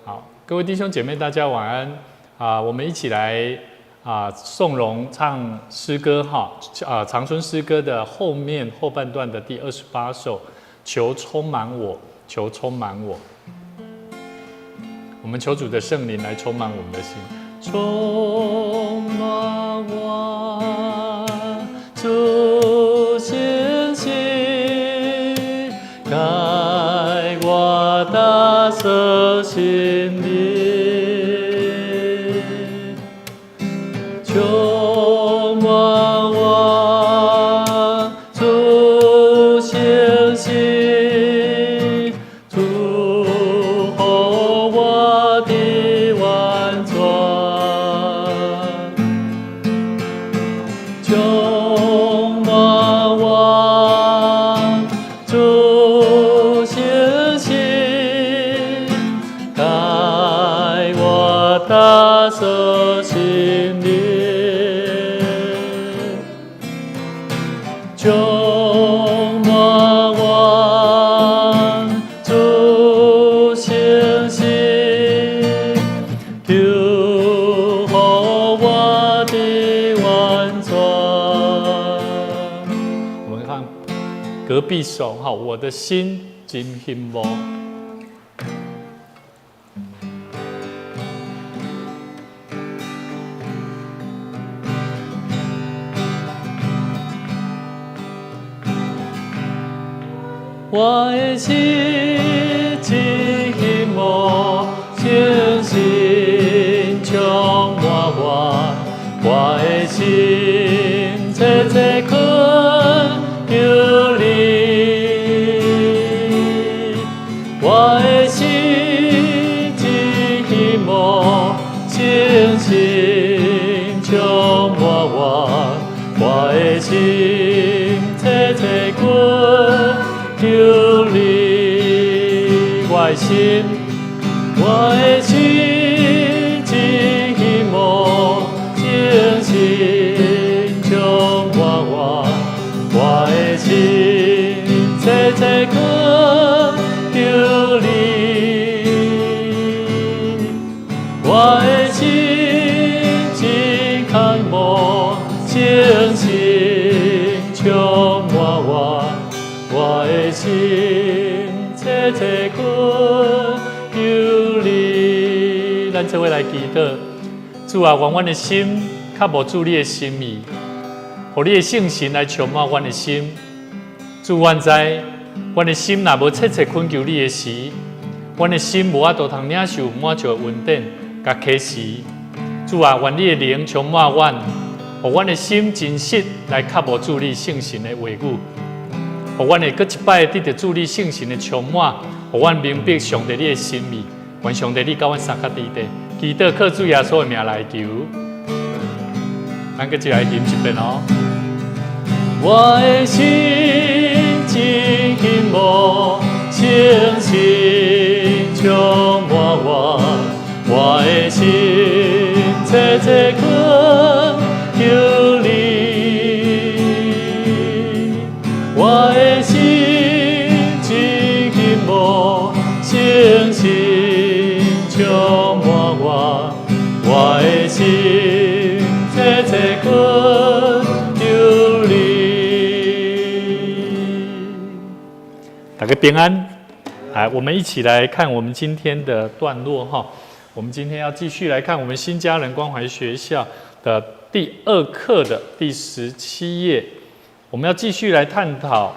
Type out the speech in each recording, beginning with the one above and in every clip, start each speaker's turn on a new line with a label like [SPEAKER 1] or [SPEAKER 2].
[SPEAKER 1] 好，各位弟兄姐妹，大家晚安啊！我們一起來啊，頌榮唱詩歌哈啊，長春詩歌的後面後半段的第28首，求充滿我，求充滿我。我們求主的聖靈來充滿我們的心，充滿我，主聖神，改我大手心靈，充滿我，主聖神，祝福我的完全，充滿我，主聖神，改我大手心靈，充滿我，主聖神，求予我的完全。我們看隔壁首哈，我的心真希望。我的心真希望，聖神充滿我，我的心切切懇求你，我的心真希望，聖神充滿我，我的心切切懇求你，我的心，我的心真希望，聖神充滿我，我的心切切懇求你，我的心真渴望，聖神充滿我，我的心切切懇求你。咱做伙來祈禱，主啊，願阮的心較無主你的心意，予你的聖神來充滿阮的心。主，阮知，阮的心若無切切懇求你的時，阮的心無法度通領受滿足的恩典佮啟示。主啊，願你的靈充滿阮，予阮的心真實來渴慕主你聖神的話語，予阮會閣一擺得著主你聖神的充滿，予阮明白上帝你的心意。願上帝你佮阮相佮佇咧，祈禱靠主耶穌的名來求。咱閣一來吟一遍哦。我的心真希望，聖神充滿我，我的心切切懇求你，我的心真希望，聖神充滿我，我的心切切懇求你。大家平安，來，我們一起來看我們今天的段落哈。我們今天要繼續來看我們新家人關懷學校的第二課的第17頁，我們要繼續來探討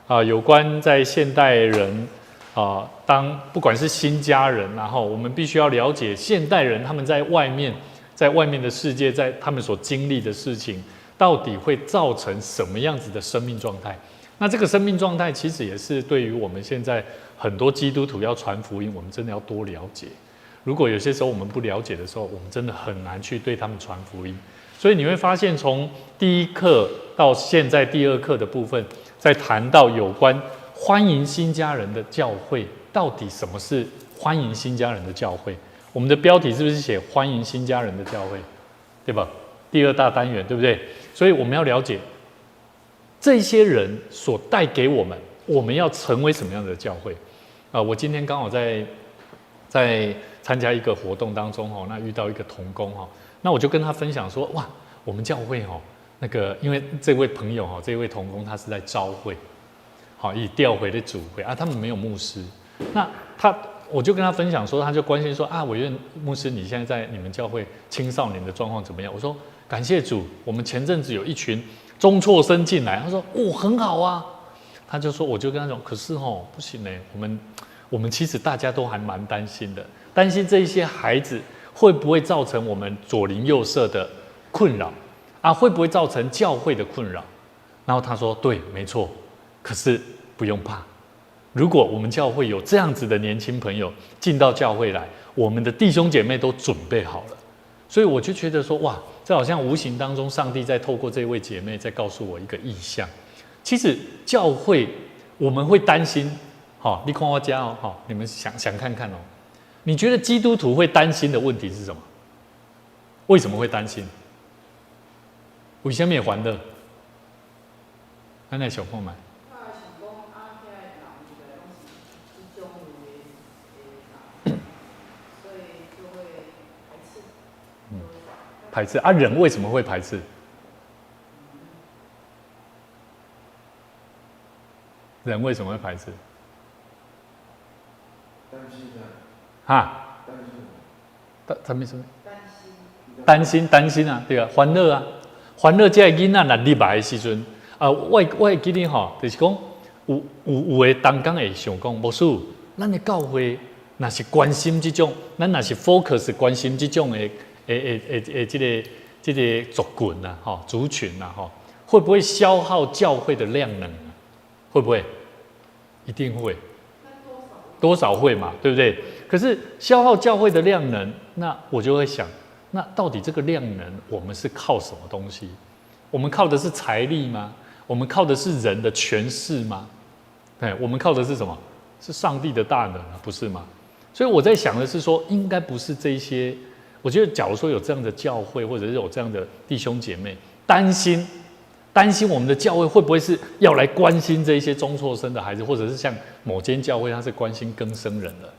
[SPEAKER 1] 啊，有關在現代人啊，當不管是新家人，然後我們必須要了解現代人他們在外面，在外面的世界，在他們所經歷的事情，到底會造成什麼樣子的生命狀態？那這個生命狀態其實也是對於我們現在很多基督徒要傳福音，我們真的要多了解。如果有些時候我們不了解的時候，我們真的很難去對他們傳福音。所以你會發現，從第一課到現在第二課的部分，在談到有關歡迎新家人的教會，到底什麼是歡迎新家人的教會？我們的標題是不是寫歡迎新家人的教會？對吧？第二大單元，對不對？所以我們要了解這些人所帶給我們，我們要成為什麼樣的教會？啊，我今天剛好在在參加一個活動當中哦，那遇到一個同工哈，那我就跟他分享說，哇，我們教會哦，那個因為這位朋友哈，這位同工他是在召會，好，以調回的主會啊，他們沒有牧師，那他我就跟他分享說，他就關心說啊，委員牧師，你現在在你們教會青少年的狀況怎麼樣？我說感謝主，我們前陣子有一群中輟生進來，他說哦，很好啊，他就說，我就跟他講，可是吼不行呢，我們其實大家都還蠻擔心的，擔心這一些孩子會不會造成我們左鄰右舍的困擾啊？會不會造成教會的困擾？然後他說對，沒錯，可是不用怕，如果我們教會有這樣子的年輕朋友進到教會來，我們的弟兄姐妹都準備好了，所以我就覺得說哇，這好像無形當中上帝在透過這位姐妹在告訴我一個異象。其實教會我們會擔心。好，你看我遮哦，好，你們想想看看哦，你覺得基督徒會擔心的問題是什麼？為什麼會擔心？為什麼會煩惱？咱來想看覓。
[SPEAKER 2] 我想講啊，遐的人入來攏是這種類的人，所以就會排斥。
[SPEAKER 1] 排斥啊？人為什麼會排斥？人為什麼會排斥？哈？擔什麼什麼？擔心擔心啊，對啊，煩惱啊，煩惱這个囡仔若入來的時陣，啊，我會記得吼，就是講有的同工會想講，牧師，咱的教會若是關心這種，咱若是 focus 關心這種的這個族群啊，吼，族群啊，吼，會不會消耗教會的量能？會不會？一定會。多少會嘛，對不對？可是消耗教會的量能，那我就會想，那到底這個量能，我們是靠什麼東西？我們靠的是財力嗎？我們靠的是人的權勢嗎？對，我們靠的是什麼？是上帝的大能啊，不是嗎？所以我在想的是說，應該不是這些。我覺得，假如說有這樣的教會，或者是有這樣的弟兄姐妹，擔心我們的教會會不會是要來關心這些中輟生的孩子，或者是像某間教會，他是關心更生人的。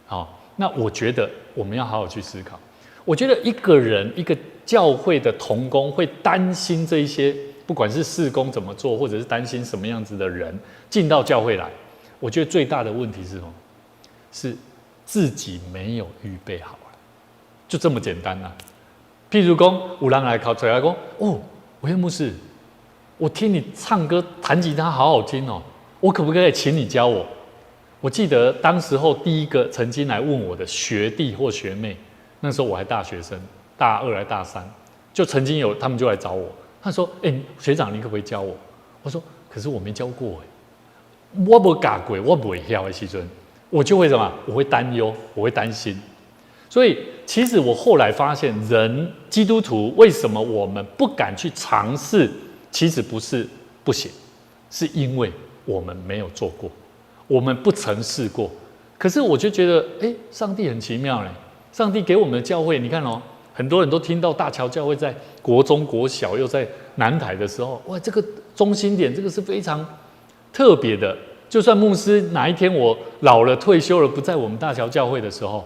[SPEAKER 1] 好，那我覺得我們要好好去思考。我覺得一個人、一個教會的同工會擔心這一些，不管是事工怎麼做，或者是擔心什麼樣子的人進到教會來，我覺得最大的問題是什麼？是自己沒有預備好，就這麼簡單啊。譬如講，有人來敲來講，哦，委員牧師，我聽你唱歌彈吉他好好聽哦，我可不可以請你教我？我記得當時候第一個曾經來問我的學弟或學妹，那時候我還大學生，大二還大三，就曾經有他們就來找我，他說：“欸，學長，你可不可以教我？”我說：“可是我沒教過欸，我無教過，我袂曉的時陣，我就會什麼？我會擔憂，我會擔心。所以其實我後來發現，人基督徒為什麼我們不敢去嘗試？其實不是不行，是因為我們沒有做過，我們不曾試過。可是我就覺得，欸，上帝很奇妙嘞！上帝給我們的教會，你看哦，很多人都聽到大橋教會在國中、國小，又在南台的時候，哇，這個中心點，這個是非常特別的。就算牧師哪一天我老了、退休了，不在我們大橋教會的時候，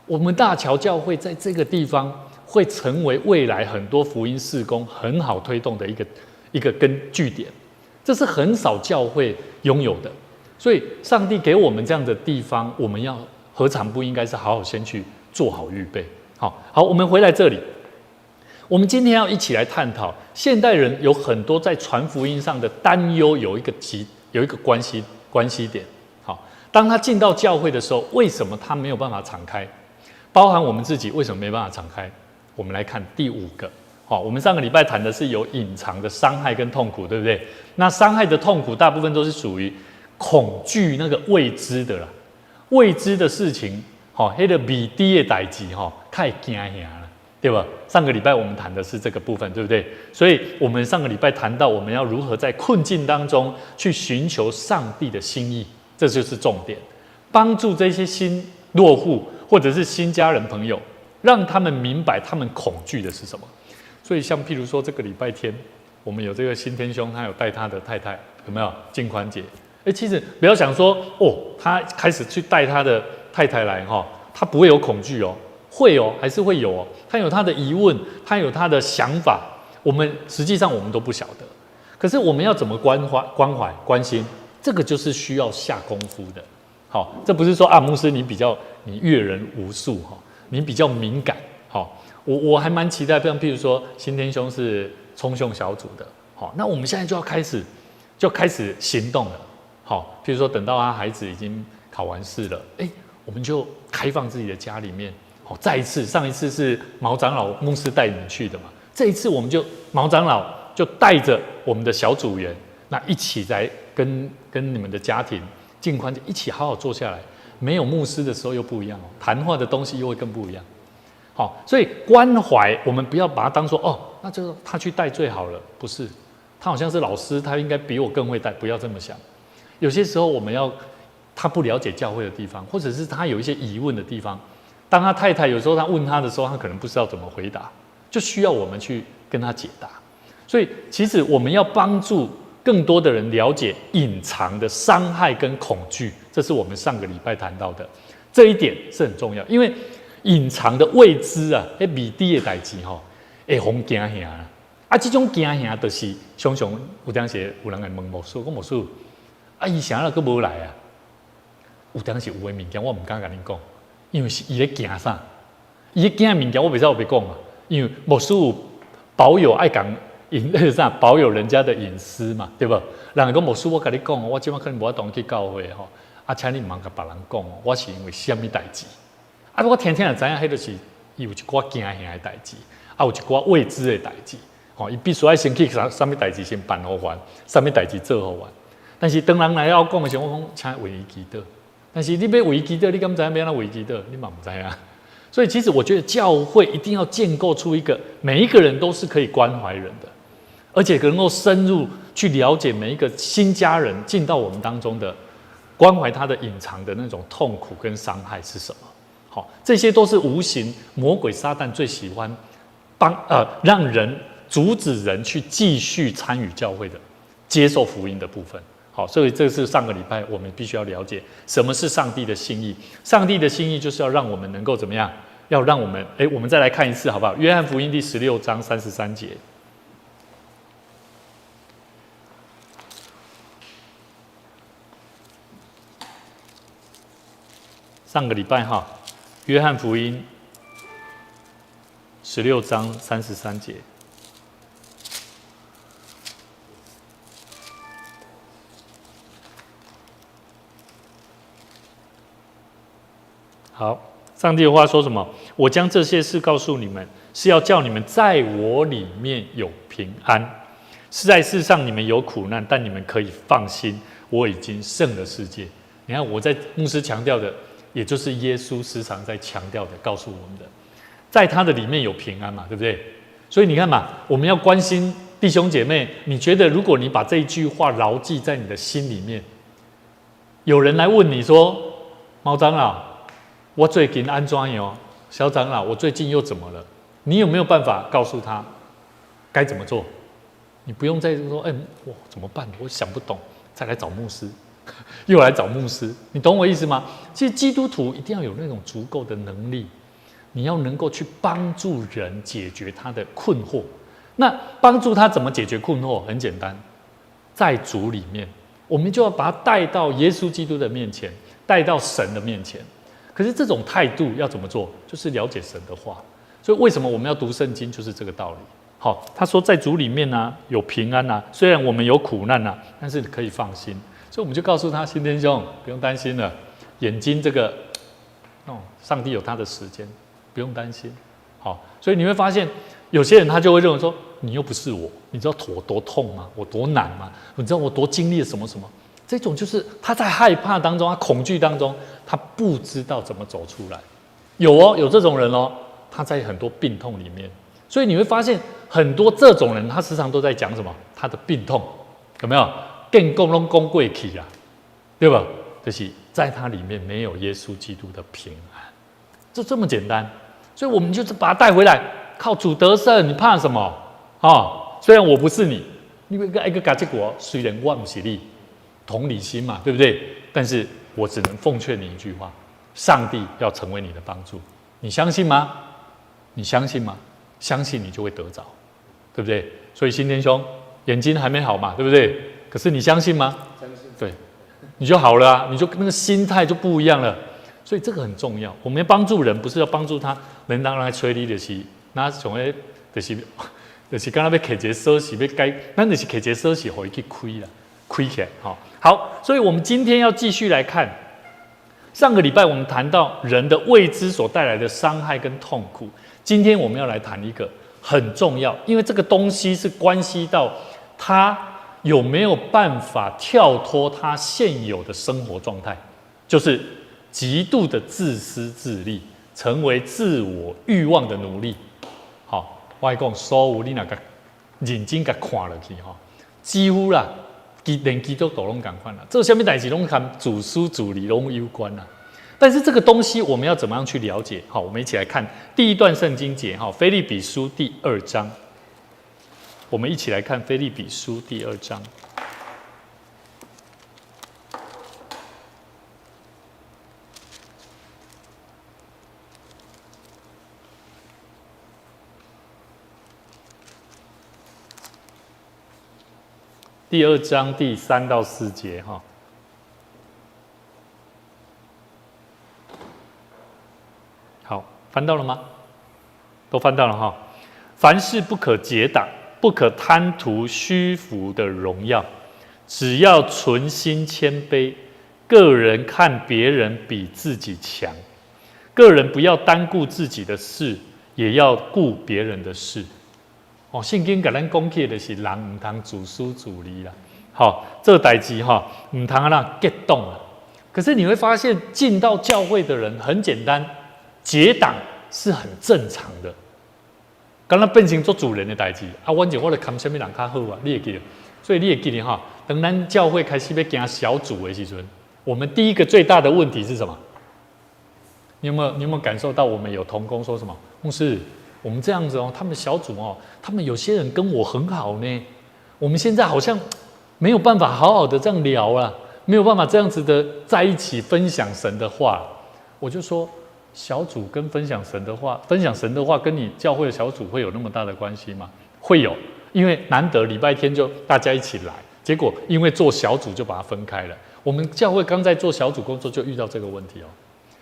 [SPEAKER 1] 我們大橋教會在這個地方會成為未來很多福音事工很好推動的一個根據點，這是很少教會擁有的。所以，上帝給我們這樣的地方，我們要何嘗不應該是好好先去做好預備？好，好，我們回來這裡，我們今天要一起來探討現代人有很多在傳福音上的擔憂，有一個關係點。好，當他進到教會的時候，為什麼他沒有辦法敞開？包含我們自己為什麼沒辦法敞開？我們來看第五個。好，我們上個禮拜談的是有隱藏的傷害跟痛苦，對不對？那傷害的痛苦大部分都是屬於恐懼那個未知的啦，未知的事情，好，彼個未知的代誌，吼，較會驚嚇啦，對吧？上個禮拜我們談的是這個部分，對不對？所以我們上個禮拜談到我們要如何在困境當中去尋求上帝的心意，這就是重點，幫助這些新落戶或者是新家人朋友，讓他們明白他們恐懼的是什麼。所以，像譬如說，這個禮拜天，我們有這個新天兄，他有帶他的太太，有沒有進寬姐？欸，其實不要想說哦，他開始去帶他的太太來哈，他不會有恐懼哦，會哦，還是會有哦，他有他的疑問，他有他的想法，我們實際上我們都不曉得。可是我們要怎麼關懷、關懷、關心，這個就是需要下功夫的。好，這不是說啊，牧師你比較你閱人無數哈，你比較敏感。好，我還蠻期待，像譬如說新天兄是衝胸小組的，好，那我們現在就要開始，就開始行動了。好，譬如說等到他孩子已經考完試了，欸，我們就開放自己的家裡面。好，再一次，上一次是毛長老牧師帶你們去的嘛，這一次我們就毛長老就帶着我們的小組員，那一起來跟你們的家庭盡寬，一起好好坐下來。沒有牧師的時候又不一樣哦，談話的東西又會更不一樣。好，所以關懷我們不要把它當做哦，那就他去帶最好了，不是？他好像是老師，他應該比我更會帶，不要這麼想。有些時候我們要他不了解教會的地方，或者是他有一些疑問的地方，當他太太有時候他問他的時候，他可能不知道怎麼回答，就需要我們去跟他解答。所以其實我們要幫助更多的人了解隱藏的傷害跟恐懼，這是我們上個禮拜談到的這一點是很重要，因為隱藏的未知啊，彼未知的代誌吼，會予驚嚇啦。啊，這種驚嚇就是常常有當時有人會問牧師，講牧師，啊，伊啥了閣無來啊？有當時有的物件我毋敢共恁講，因為是伊咧驚啥？伊咧驚的物件我袂使白講啊，因為牧師有保有愛講隱啥，保有人家的隱私嘛，對無？人講牧師，我共你講，我這擺可能無法度去教會吼，啊，請你毋通共別人講，我是因為啥物代誌？啊，我聽聽就知影，彼就是伊有一寡驚嚇的代誌，啊，有一寡未知的代誌，吼，伊必須愛先去啥啥物代誌先辦予完，啥物代誌做予完。但是當人來我講的時候，我講請為伊祈禱。但是你欲為伊祈禱，你敢知影欲按怎為伊祈禱？你嘛毋知影。所以其實我覺得教會一定要建構出一個每一個人都是可以關懷人的，而且能夠深入去了解每一個新家人進到我們當中的關懷，他的隱藏的那種痛苦跟傷害是什麼？好，這些都是無形魔鬼撒旦最喜歡幫讓人阻止人去繼續參與教會的接受福音的部分。好，所以這是上個禮拜我們必須要了解什麼是上帝的心意。上帝的心意就是要讓我們能夠怎麼樣？要讓我們，欸，我們再來看一次好不好？約翰福音第16章33節。上個禮拜哈，約翰福音十六章三十三節。好，上帝的話說什麼？我將這些事告訴你們，是要叫你們在我裡面有平安。是在世上你們有苦難，但你們可以放心，我已經勝了世界。你看我在牧師強調的，也就是耶穌時常在強調的，告訴我們的，在他的裡面有平安嘛，對不對？所以你看嘛，我們要關心弟兄姐妹。你覺得如果你把這一句話牢記在你的心裡面，有人來問你說：“貓長老，我最近按怎樣？小長老，我最近又怎麼了？”你有沒有辦法告訴他該怎麼做？你不用再說，哎，我怎麼辦？我想不懂，再來找牧師，又來找牧師，你懂我意思嗎？其實基督徒一定要有那種足夠的能力，你要能夠去幫助人解決他的困惑。那幫助他怎麼解決困惑？很簡單，在主裡面，我們就要把他帶到耶穌基督的面前，帶到神的面前。可是這種態度要怎麼做？就是了解神的話。所以為什麼我們要讀聖經？就是這個道理。好，他說在主裡面呢，有平安啊，雖然我們有苦難啊，但是可以放心。所以我們就告訴他：新天兄，不用擔心了，眼睛這個，哦，上帝有他的時間，不用擔心。好，所以你會發現，有些人他就會認為說，你又不是我，你知道我多痛嗎？我多難嗎？你知道我多經歷了什麼什麼？這種就是他在害怕當中，他恐懼當中，他不知道怎麼走出來。有哦，有這種人哦，他在很多病痛裡面，所以你會發現很多這種人，他時常都在講什麼？他的病痛有沒有？更講攏講過去啊，對吧？就是在他裡面沒有耶穌基督的平安，就這麼簡單。所以我們就是把他帶回來，靠主得勝，你怕什麼？啊，雖然我不是你，你會一個共這個，雖然我毋是你，同理心嘛，對不對？但是我只能奉勸你一句話：上帝要成为你的帮助，你相信吗？你相信吗？相信你就会得着，对不对？所以新天兄眼睛还没好嘛，对不对？可是你相信吗？
[SPEAKER 3] 相信。
[SPEAKER 1] 对，你就好了啊，你就那个心态就不一样了。所以这个很重要。我们要帮助人，不是要帮助他能当来催你，就是那像迄，就是敢若欲提一个锁匙欲解，咱就是提一个锁匙，予伊去开啦，开起来。好，好，所以我们今天要继续来看。上个礼拜我们谈到人的未知所带来的伤害跟痛苦，今天我们要来谈一个很重要，因为这个东西是关系到他有没有办法跳脱他现有的生活状态，就是极度的自私自利，成为自我欲望的奴隶。好，我讲所有你若共认真共看落去吼，几乎啦。连基督徒拢仝款啦，做啥物代志拢和自私自利拢有关啦。但是这个东西我们要怎么样去了解？好，我们一起来看第一段圣经节哈，腓立比书第二章。我们一起来看腓立比书第二章。第二章第三到四节，哈，好，翻到了吗？都翻到了哈。凡事不可结党，不可贪图虚浮的荣耀，只要存心谦卑，个人看别人比自己强，个人不要单顾自己的事，也要顾别人的事。哦，圣经共咱讲起的是人毋通自私自利啦。好，这代志哈，毋通按怎结党啦。可是你会发现，进到教会的人很简单，结党是很正常的。敢若变成做主人的代志啊，反正我咧看啥物人较好啊，你会记得？所以你会记得哈，当咱教会开始欲行小组的时阵，我们第一个最大的问题是什么？你有没有感受到我们有同工说什么？牧师，我们这样子哦，他们小组哦，他们有些人跟我很好呢。我们现在好像没有办法好好的这样聊了，没有办法这样子的在一起分享神的话。我就说，小组跟分享神的话，分享神的话跟你教会的小组会有那么大的关系吗？会有，因为难得礼拜天就大家一起来，结果因为做小组就把它分开了。我们教会刚在做小组工作就遇到这个问题哦。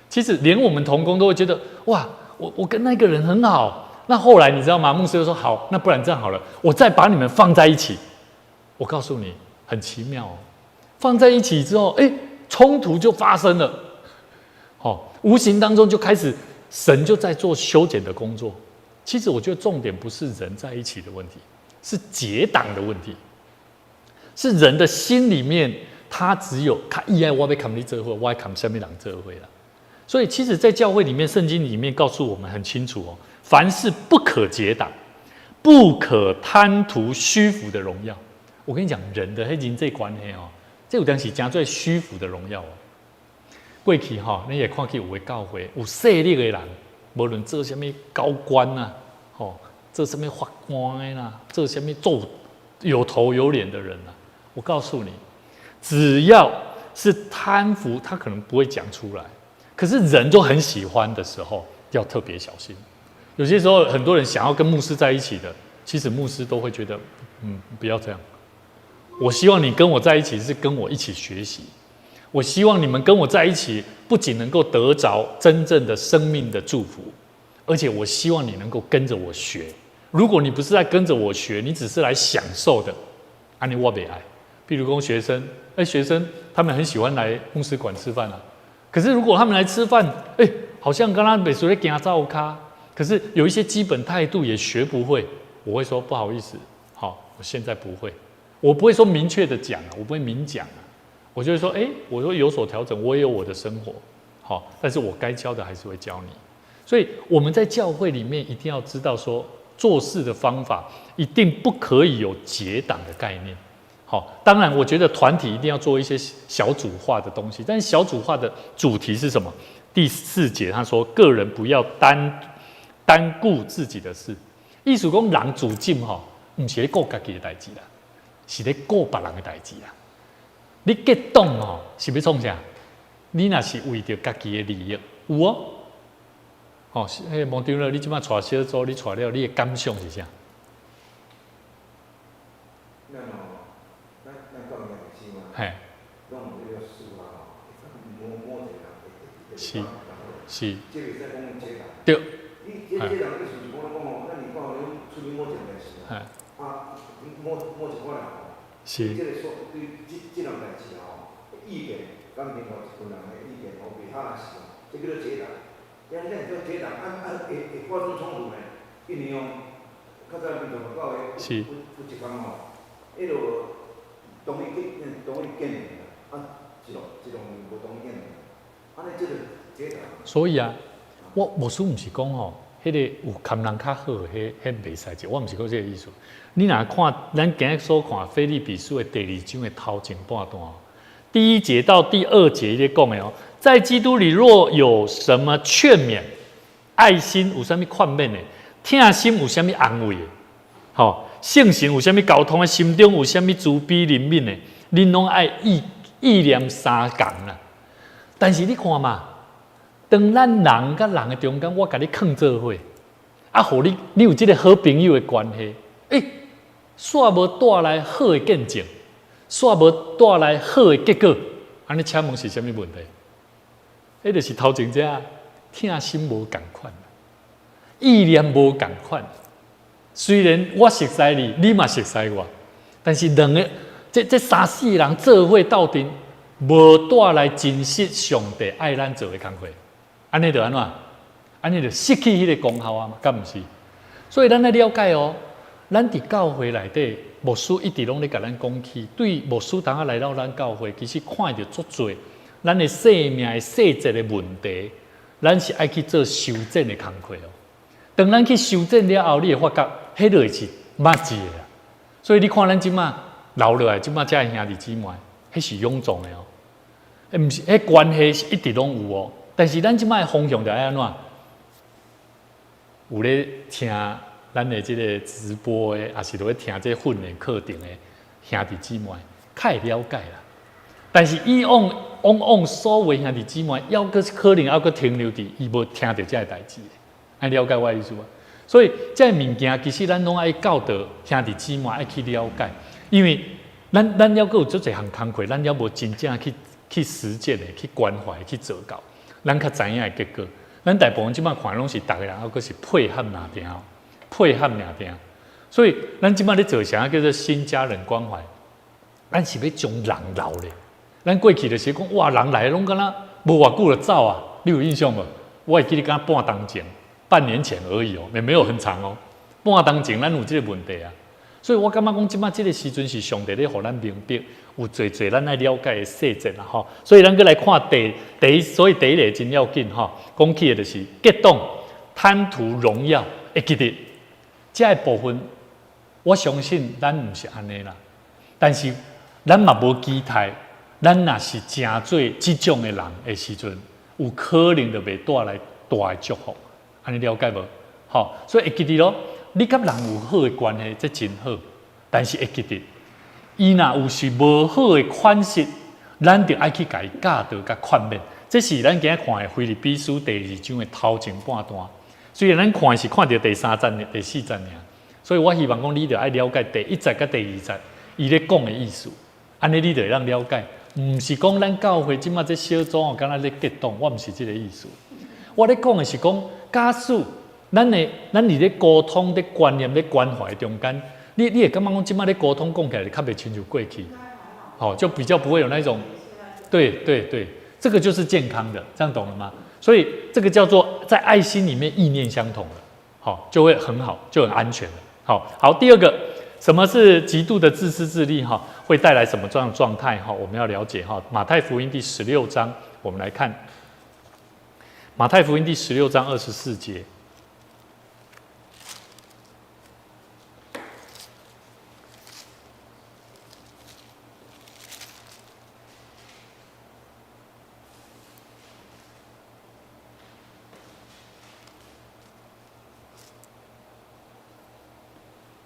[SPEAKER 1] 其实连我们同工都会觉得，哇，我跟那个人很好。那后来你知道吗？牧师就说好，那不然这样好了，我再把你们放在一起。我告诉你，很奇妙哦，放在一起之后，哎，冲突就发生了。好，无形当中就开始，神就在做修剪的工作。其实我觉得重点不是人在一起的问题，是结党的问题，是人的心里面，他只有他意爱我欲共你做伙，我爱共啥物人做伙啦。所以，其实，在教会里面，圣经里面告诉我们很清楚哦，凡事不可结党，不可贪图虚浮的荣耀。我跟你讲，人的彼人际关系哦，这有当时真做虚浮的荣耀哦。过去哈，你会看见有的教会有势力的人，无论做啥物高官啊，吼，做啥物法官的啦，做啥物做有头有脸的人啊，我告诉你，只要是贪腐，他可能不会讲出来。可是人就很喜欢的时候，要特别小心。有些时候，很多人想要跟牧师在一起的，其实牧师都会觉得，不要这样。我希望你跟我在一起是跟我一起学习。我希望你们跟我在一起，不仅能够得着真正的生命的祝福，而且我希望你能够跟着我学。如果你不是在跟着我学，你只是来享受的，按呢我袂爱。比如讲学生，学生他们很喜欢来牧师馆吃饭啊。可是如果他们来吃饭，好像刚刚袂输咧行灶跤，可是有一些基本态度也学不会。我会说不好意思，好，我现在不会，我不会说明确的讲啊，我不会明讲啊，我就会说，我说有所调整，我也有我的生活，好，但是我该教的还是会教你。所以我们在教会里面一定要知道说，做事的方法一定不可以有结党的概念。好，当然，我觉得团体一定要做一些小组化的东西，但是小组化的主题是什么？第四节他说，个人不要单顾自己的事。意思讲，人主进吼，毋是咧顾家己的代志啦，是咧顾别人的代志啦。你结党吼，是欲创啥？你若是為著家己的利益，有哦。吼，彼個王長老，你這擺帶小組，你帶了，你的感想是啥？
[SPEAKER 3] 咱哦，咱咱教兄弟姊妹，攏有彼個事啊吼，某某一個人會
[SPEAKER 1] 是。
[SPEAKER 3] 這袂使講這人。你這這人意思是講講吼，咱伫教會處理某一件代志啊，啊，某某一款人吼，這個所對這這樣代志吼，意見，佮另外一群人的意見吼袂合的時候，這叫做這人。咱咱叫這人，啊啊會會發生衝突呢？因為哦，較早民眾教會有有一工吼，彼落同意見同意見面啦，啊，一浪一浪無同意見面，按呢這個這人。
[SPEAKER 1] 所以啊，我牧師毋是講吼，彼個有堪人較好，彼彼袂使這，我毋是講這個意思。你若看咱今日所看腓立比書的第二章的頭前半段，第一節到第二節咧講的哦，在基督裡若有什麼勸勉、愛心有啥物勸勉的，疼心有啥物安慰的，吼，聖神有啥物交通的，心中有啥物慈悲憐憫的，恁攏愛意意念相仝啦。但是你看嘛，當咱人佮人的中間，我共你囥做伙，啊，予你你有這個好朋友的關係，欸，煞無帶來好的見證，煞無帶來好的結果，按呢請問是啥物問題？彼就是頭前這疼心無仝款，意念無仝款。雖然我熟似你，你嘛熟似我，但是兩個這這三四個人做伙鬥陣，無帶來真實上帝愛咱做的工課，按呢就按怎？按呢就失去彼個功效啊嘛，敢毋是？所以咱愛了解哦，咱佇教會內底，牧師一直攏咧共咱講起，對牧師當下來到咱教會，其實看著足濟咱的生命的細節的問題，咱是愛去做修正的工課哦。當咱去修正了後，你會發覺，彼個是捌字的啦。所以你看咱這馬留落來，這馬遮兄弟姊妹，彼是蛹壯的哦。欸，毋是，彼關係是一直攏有哦。但是咱這馬的方向就愛按怎？有咧聽咱的這個直播的，抑是咧聽這訓練課程的兄弟姊妹，較會了解啦。但是以往往往所謂兄弟姊妹，猶閣可能猶閣停留佇伊無聽著這个代誌，愛了解我的意思無？所以這个物件其實咱攏愛教導兄弟姊妹愛去了解，因為咱咱猶閣有足濟項工課，咱猶無真正去去實踐的、去關懷、去做到，咱較知影的結果。咱大部分這擺看攏是逐个人，猶閣是配合爾定，配合爾定。所以咱這擺咧做啥叫做新家人關懷？咱是欲將人留咧。咱過去就是講，哇，人來攏敢若無偌久就走啊！你有印象無？我會記得敢若半冬前，半年前而已哦，也沒有很長哦。半冬前咱有這個問題啊，所以我感覺講，這擺這個時陣是上帝咧，予咱明白有濟濟咱愛了解的細節啦吼。所以咱閣來看第第一，所以第一个真要緊吼，講起的就是結黨、貪圖榮耀，會記得這个部分，我相信咱毋是按呢啦，但是咱嘛無期待。咱若是成做這種的人的時陣，有可能就袂帶來大的祝福，按呢了解無？吼，所以會記得咯，你佮人有好的關係，這真好。但是會記得，伊若有是無好的款式，咱就愛去共伊教導佮勸勉。這是咱今日看的腓立比書第二章的頭前半段。雖然咱看的是看著第三節、第四節爾，所以我希望講你著愛了解第一節佮第二節伊咧講的意思，按呢你就會當了解。毋是講咱教會這馬這小組哦，敢若咧結黨，我毋是這個意思。我咧講的是講，假使咱的咱佇咧溝通、咧觀念、咧關懷中間，你你會感覺講這馬咧溝通講起來較袂親像過去，吼，就比較不會有那種，對對對，這個就是健康的，這樣懂了嗎？所以這個叫做在愛心裡面意念相同了，好，就會很好，就很安全了。好，好，第二個。什麼是極度的自私自利？哈，會帶來什麼狀狀態？哈，我們要了解哈。馬太福音第十六章，我們來看馬太福音第十六章24節。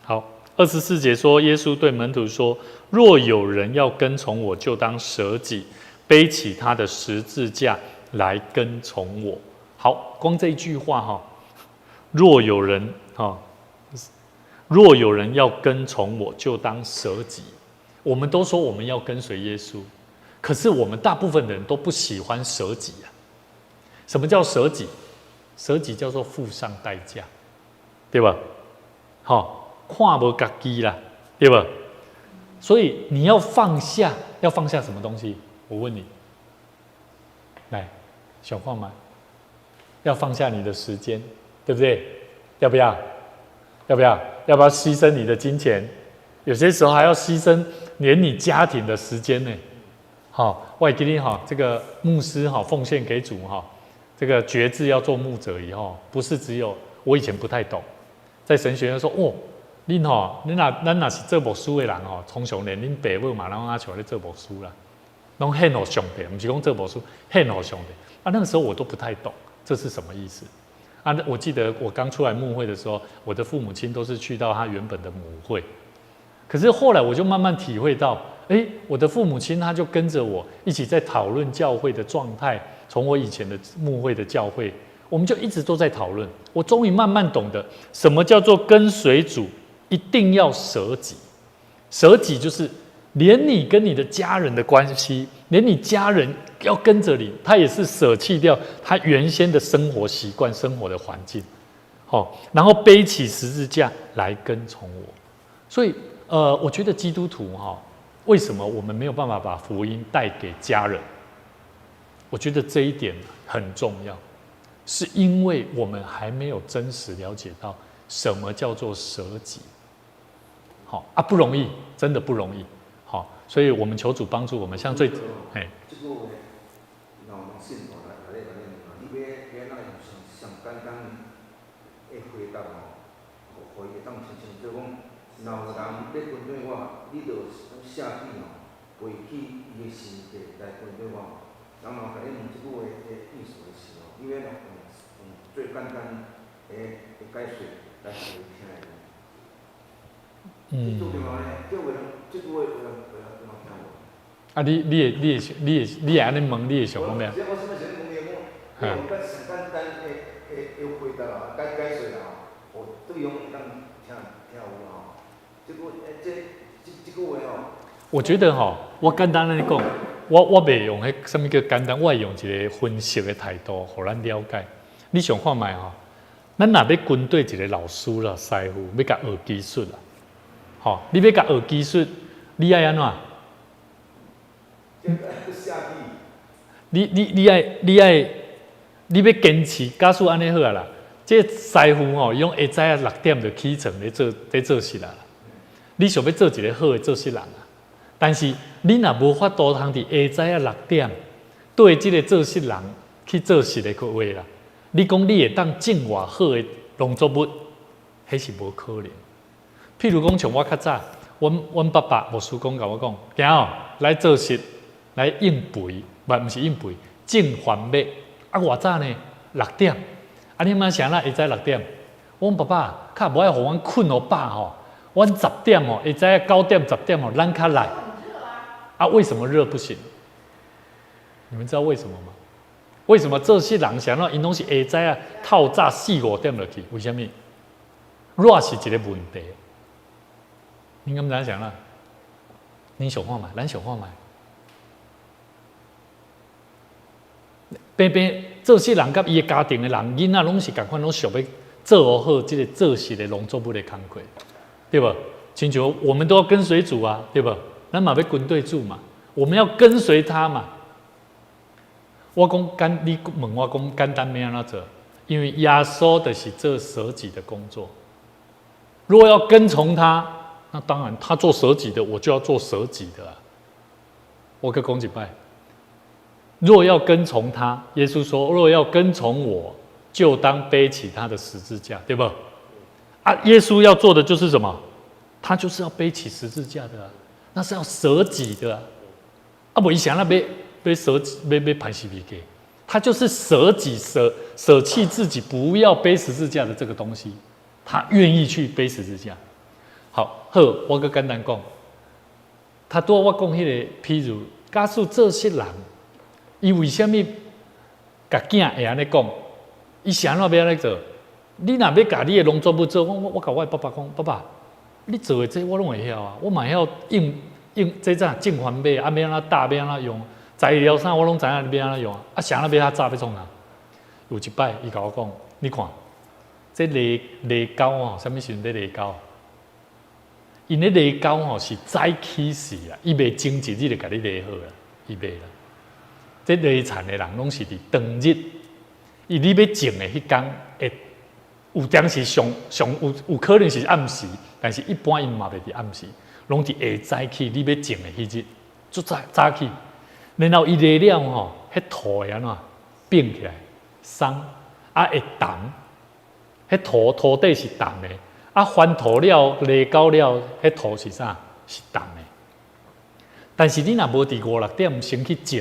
[SPEAKER 1] 好，24節說，耶穌對門徒說：若有人要跟從我，就當捨己，背起他的十字架來跟從我。好，光這一句話哈，若有人哈，若有人要跟從我，就當捨己。我們都說我們要跟隨耶穌，可是我們大部分的人都不喜歡捨己啊。什麼叫捨己？捨己叫做付上代價，對吧？好，看無家己啦，對吧？所以你要放下，要放下什麼東西？我問你，來，小礦嘛，要放下你的時間，對不對？要不要？要不要？要不要犧牲你的金錢？有些時候還要犧牲連你家庭的時間呢。好，我記得哈，這個牧師哈奉獻給主哈，這個決志要做牧者以後，不是只有我以前不太懂，在神學院說哦，恁吼，恁若咱若是做牧師的人吼，通常連恁爸母嘛攏阿像咧做牧師啦，攏獻予上帝，毋是講做牧師，獻予上帝。啊，那個時候我都不太懂這是什麼意思。啊，我記得我剛出來牧會的時候，我的父母親都是去到他原本的母會，可是後來我就慢慢體會到，哎，我的父母親他就跟着我一起在討論教會的狀態，從我以前的牧會的教會，我們就一直都在討論。我終於慢慢懂得什麼叫做跟隨主，一定要捨己。捨己就是連你跟你的家人的關係，連你家人要跟着你，他也是捨棄掉他原先的生活習慣、生活的環境，好，然後背起十字架來跟從我。所以，我覺得基督徒哈，為什麼我們沒有辦法把福音帶給家人？我覺得這一點很重要，是因為我們還沒有真實了解到什麼叫做捨己。好啊，不容易，真的不容易。好，所以我們求主幫助我們。像最，哎，
[SPEAKER 3] 這個話，若有人信徒來咧問，你欲按怎用上簡單的回答吼，予伊會當親像做講，若有人欲跟隨我，你就捨己吼，背起伊的十字架來跟隨我。人若共你問這句話的意思的時候，你欲按怎用最簡單的解釋來予伊聽的？嗯。這句話有人聽無？
[SPEAKER 1] 啊！你會按呢問，你會想講咩？
[SPEAKER 3] 我啥物時陣問伊講，用較上簡單的回答啦，解釋啦吼，予對方會當聽有吼。這句話吼。
[SPEAKER 1] 我覺得吼，我簡單按呢講，我袂用彼啥物叫簡單，我會用一個分析的態度，予咱了解。你想看覓吼？咱若欲跟綴一個老師啦、師傅，欲共學技術啦，吼，你欲共學技術，你愛按怎？你欲堅持，假使按呢好啊啦。這個師傅吼，伊攏下早6點就起床咧做穡啦。你想欲做一個好的做穡人啊？但是你若無法度通佇下早6點對這個做穡人去做穡的話啦，你講你會當種偌好的農作物，彼是無可能。譬如講，像我較早，阮爸爸牧師公共我講，囝哦，來做穡，來應肥，毋是應肥，種番麥。啊，偌早呢？六點。啊，你毋知啥人下早六點？我講爸爸，較無愛予阮睏予飽吼。阮十點哦，下早9點10點哦，咱較來。啊，為什麼熱不行？你們知道為什麼嗎？為什麼這些人想到𪜶攏是下早啊透早4、5點就去？為啥物？熱是一個問題。你敢知影啥啦？你想看覓？咱想看覓？平平做穡人佮伊的家庭的人，囡仔攏是仝款，攏想欲做好這個做穡的農作物的工課，對無？親像我們都要跟隨主啊，對無？咱嘛欲跟綴主嘛，我們要跟隨他嘛。我講簡，你問我講簡單欲按怎做？因為耶穌就是做捨己的工作。若要跟從他，那當然他做捨己的，我就要做捨己的啊。我閣講一擺。若要跟從他，耶穌說：若要跟從我，就當背起他的十字架，對不？啊，耶穌要做的就是什麼？他就是要背起十字架的啊，那是要捨己的啊。啊，無伊啥欲捨己，欲攀十字架，他就是捨己捨棄自己，不要背十字架的這個東西，他願意去背十字架。好，好，我閣簡單講，他拄我講彼個，譬如假使做穡人。伊為啥物共囝會按呢講？伊是按怎欲按呢做？你若欲共你的農作物做，我共我的爸爸講，爸爸，你做的這我攏會曉啊，我嘛會曉用用這啥種番麥啊，欲按怎打，欲按怎用材料啥，我攏知影欲按怎用啊。啥人欲較早欲創啥？有一擺，伊共我講，你看，這犁犁溝吼，啥物時陣咧犁溝？𪜶咧犁溝吼是早起時啊，伊袂前一日就共你犁好啦，伊袂啦。這犁田的人攏是佇當日，伊你欲種的彼工會有當時上上有有可能是暗時，但是一般𪜶嘛袂佇暗時，攏佇下早起你欲種的彼日，足早早起，然後伊犁了吼，彼土會按怎變起來鬆，啊會澹，彼土土底是澹的。啊，翻土了，犁溝了，彼土是啥？是澹的。但是你若無佇五六點先去種，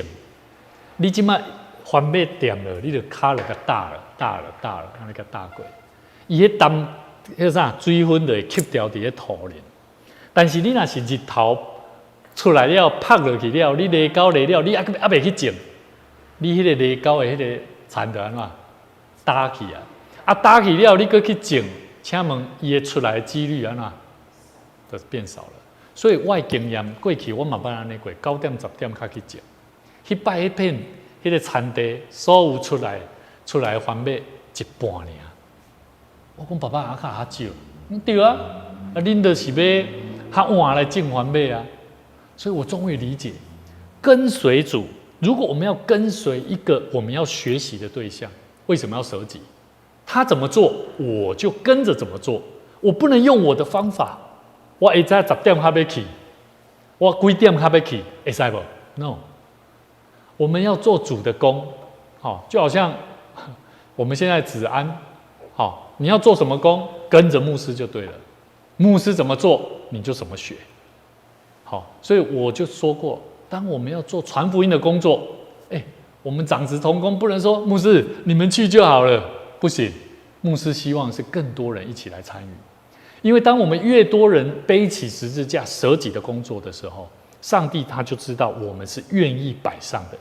[SPEAKER 1] 你這擺番麥掂了，你就跤就共打了，打了，打了，按呢共打過。伊彼澹，彼啥水分就會吸掉佇彼土裡。但是你若是日頭出來了，曝落去了，你犁溝犁了，你猶猶未去種，你彼個犁溝的彼個田就按怎焦去啊？啊，焦去了，你閣去種。請問伊會出來的幾率按怎，就變少了。所以我的經驗過去我嘛捌按呢過，9點10點較去種，彼擺彼片彼個田地所有出來出來的番麥一半爾。我講爸爸啊，較較少，對啊，啊恁就是欲較晚來種番麥啊。所以我終於理解，跟隨主，如果我們要跟隨一個我們要學習的對象，為什麼要捨己？他怎麼做，我就跟着怎麼做。我不能用我的方法。我下早十點較欲去，我幾點較欲去，會使無？No。我們要做主的工，好，就好像我們現在子安，好，你要做什麼工，跟着牧師就對了。牧師怎麼做，你就怎麼學。好，所以我就說過，當我們要做傳福音的工作，哎，我們長執同工不能說牧師你們去就好了。不行，牧師希望是更多人一起來參與，因為當我們越多人背起十字架捨己的工作的時候，上帝他就知道我們是願意擺上的。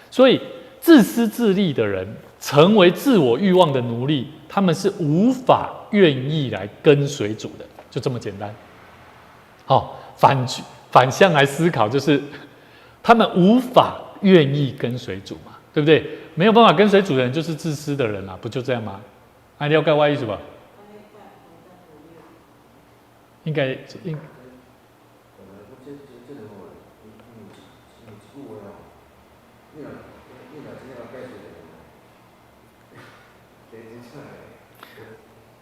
[SPEAKER 1] 所以自私自利的人成為自我慾望的奴隸，他們是無法願意來跟隨主的，就這麼簡單。好，反向來思考，就是他們無法願意跟隨主嘛，對不對？沒有辦法跟隨主的人就是自私的人啊，不就這樣嗎？啊，了解我意思吧？應該應。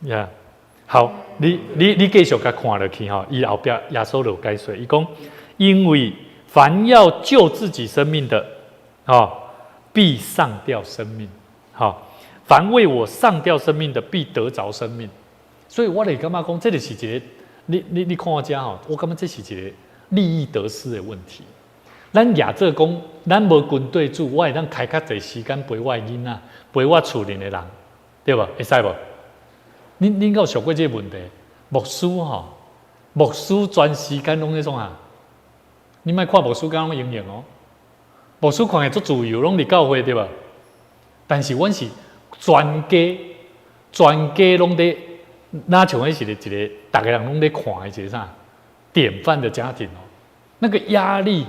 [SPEAKER 1] 呀，好，你繼續共看落去吼，伊後壁耶穌就解說，伊講，因為凡要救自己生命的，哦，必喪掉生命，好，凡為我喪掉生命的，必得著生命。所以我就感覺講，這就是一個，你看我遮吼，我感覺這是一個利益得失的問題。咱亞做講，咱無軍隊主，我會當開較濟時間陪我的囡仔，陪我厝裡的人，對無？會使無？恁敢有想過這個問題？牧師吼，牧師全時間攏咧創啥？你莫看牧師敢攏閒閒哦。牧師看起足自由，攏佇教會對吧？但是阮是全家，全家攏佇，若像彼是一個，逐个人攏咧看的一個啥典範的家庭哦。那個壓力，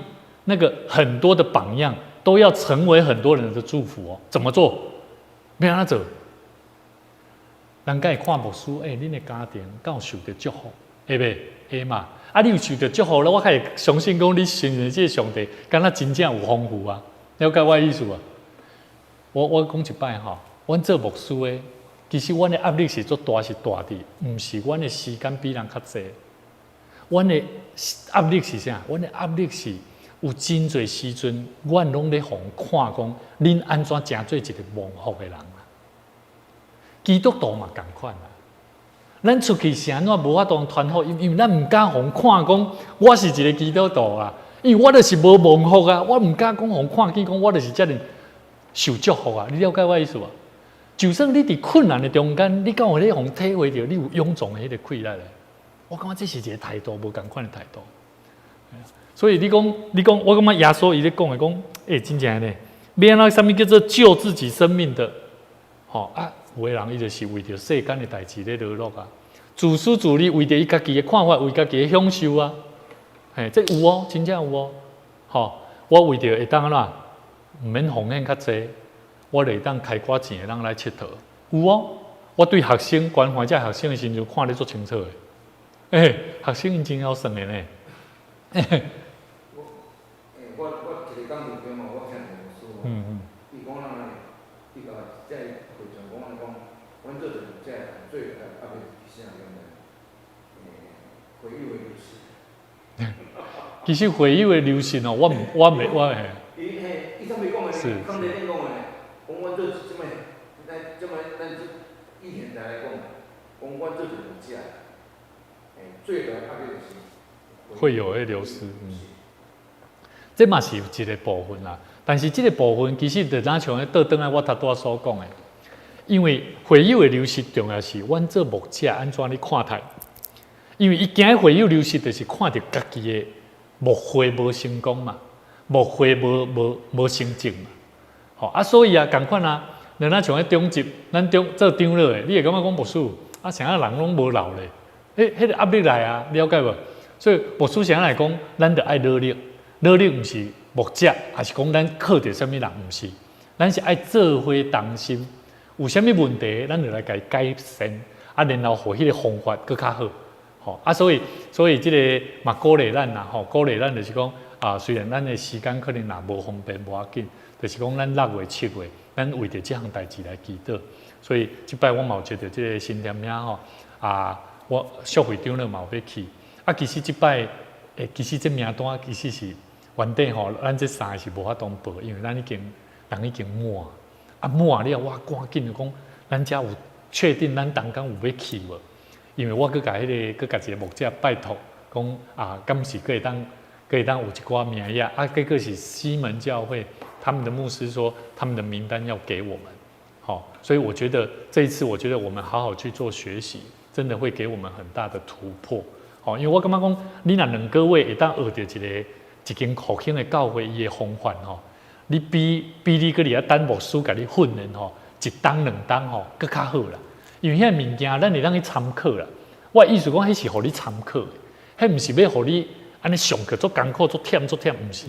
[SPEAKER 1] 那個很多的榜樣，都要成為很多人的祝福哦。怎麼做？欲按怎做？人家會看牧師，欸，恁的家庭敢有受著祝福？會袂？會嘛？啊，你有受著祝福了，我較會相信講你承認這个上帝，敢若真正有豐富啊？了解我的意思無？我講一擺吼，阮做牧師的，其實阮的壓力是足大，是大佇，毋是阮的時間比人較濟。阮的壓力是啥？阮的壓力是有真濟時陣，阮攏咧予人看講，恁按怎成做一個蒙福的人啊？基督徒嘛仝款啊。咱出去是按怎無法度傳福音？因為咱毋敢予人看講，我是一個基督徒啊。因為我就是無蒙福啊，我毋敢講予人看見講，我就是遮爾受祝福啊。你了解我意思無？就算你佇困難的中間，你敢有咧予人體會著你有勇壯的彼個氣力咧？我感覺這是一個態度，無仝款的態度。所以你講，你講，我感覺耶穌伊咧講的講，欸，真正呢，欲按怎啥物叫做救自己生命的？吼啊，有的人伊就是為著世間的代誌咧勞碌啊，自私自利，為著伊家己的看法，為家己的享受啊，嘿，這有哦，真正有哦，吼，我為著會當按怎，毋免奉獻較濟，我就會當開寡錢會當來𨑨迌，有哦。我對學生關懷這學生的時陣，看得足清楚的。欸，學生𪜶真曉算的呢。
[SPEAKER 3] 我，欸，我一個講道嘛，我聽一個牧師吼，伊講咱安呢，伊共這會長講按呢講，阮做一個這個最大壓力是啥物呢？欸，會友的流失。
[SPEAKER 1] 其實會友的流失哦，我毋，我袂，我嘿。
[SPEAKER 3] 伊嘿，伊啥物講的？
[SPEAKER 1] 是。
[SPEAKER 3] 講這點講的，講阮做這物，咱這物咱這以現在來講，講阮做一個牧者，欸，最大壓力就是
[SPEAKER 1] 會友的流失，嗯，這嘛是一個部分啦。但是這個部分其實就若像倒轉來我頭拄仔所講的，因為會友的流失重要是，阮做牧者按怎咧看待？因為伊驚會友流失，就是看著家己的牧會無成功嘛，牧會無成績嘛。吼啊，所以啊，仝款啊，若像彼長執，咱長做長老的，你會感覺講牧師啊，啥人攏無留咧？彼個壓力來啊，了解無？所以牧師啥來講，咱著愛努力，努力毋是牧者，抑是講咱靠著啥物人，毋是，咱是愛做伙同心，有啥物問題，咱就來共伊改善，啊，然後予彼個方法閣較好，吼啊，所以這个嘛鼓勵咱啦，吼，鼓勵咱就是講啊，雖然咱的時間可能若無方便無要緊，就是講咱6月7月，咱為著這項代誌來祈禱，所以這擺我嘛有接著這個新店遐吼，啊，我淑慧長老嘛有欲去，啊，其實這擺，欸，其實這名單其實是原底吼，咱這三个是無法度報，因為咱已經人已經滿，啊滿了，我趕緊就講，咱遮有確定咱同工有欲去無？因為我閣共彼个，閣共一個牧者拜託，講啊，敢是閣會當，閣會當有一寡名額，啊，結果是西門教會他們的牧師說，他們的名單要給我們，好，所以我覺得這一次，我覺得我們好好去做學習，真的會給我們很大的突破，好，因為我感覺講，你若兩個月會當學著一個一間復興的教會伊的方法吼，你比你閣佇遐等牧師共你訓練吼，一冬兩冬吼，閣較好啦。因為彼个物件，咱會當去參考啦。我的意思講，彼是予你參考的，彼毋是欲予你按呢上課足艱苦、足忝、足忝，毋是。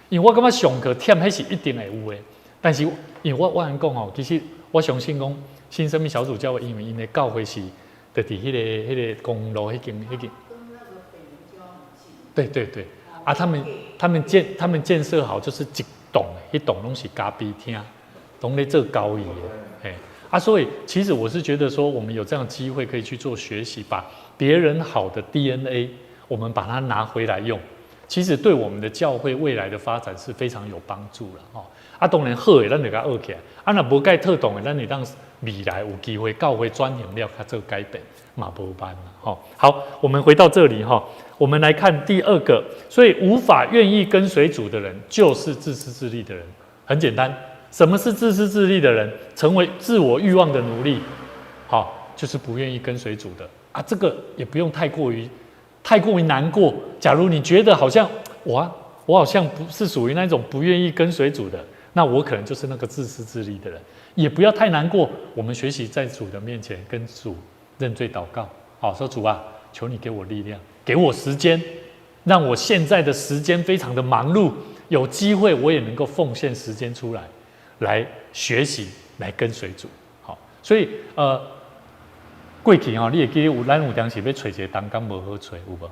[SPEAKER 1] 因為我感覺上課忝，彼是一定會有的。但是，因為我按呢講吼，其實我相信講新生命小組教會，因為𪜶的教會是就佇彼个公路彼間彼間。對對對，啊，他們建設好就是一棟，彼棟攏是咖啡廳，攏咧做交易的，嘿。啊，所以其實我是覺得說，我們有這樣機會可以去做學習，把別人好的 DNA，我們把它拿回來用，其實對我們的教會未來的發展是非常有幫助了哦。啊，當然好的，咱就共學起來；啊，若無蓋妥當的，咱會當未來有機會教會轉型了，較做改變嘛無慢啦。吼，好，我們回到這裡哈，我們來看第二個，所以無法願意跟隨主的人，就是自私自利的人。很簡單。什麼是自私自利的人？成為自我慾望的奴隸，好，就是不願意跟隨主的啊。這個也不用太過於難過。假如你覺得好像我好像不是屬於那種不願意跟隨主的，那我可能就是那個自私自利的人。也不要太難過。我們學習在主的面前跟主認罪禱告，好，說主啊，求你給我力量，給我時間，讓我現在的時間非常的忙碌，有機會我也能夠奉獻時間出來。來學習，來跟隨主，好，所以過去吼，你會記得有咱有當時欲揣一个同工無好揣，有無？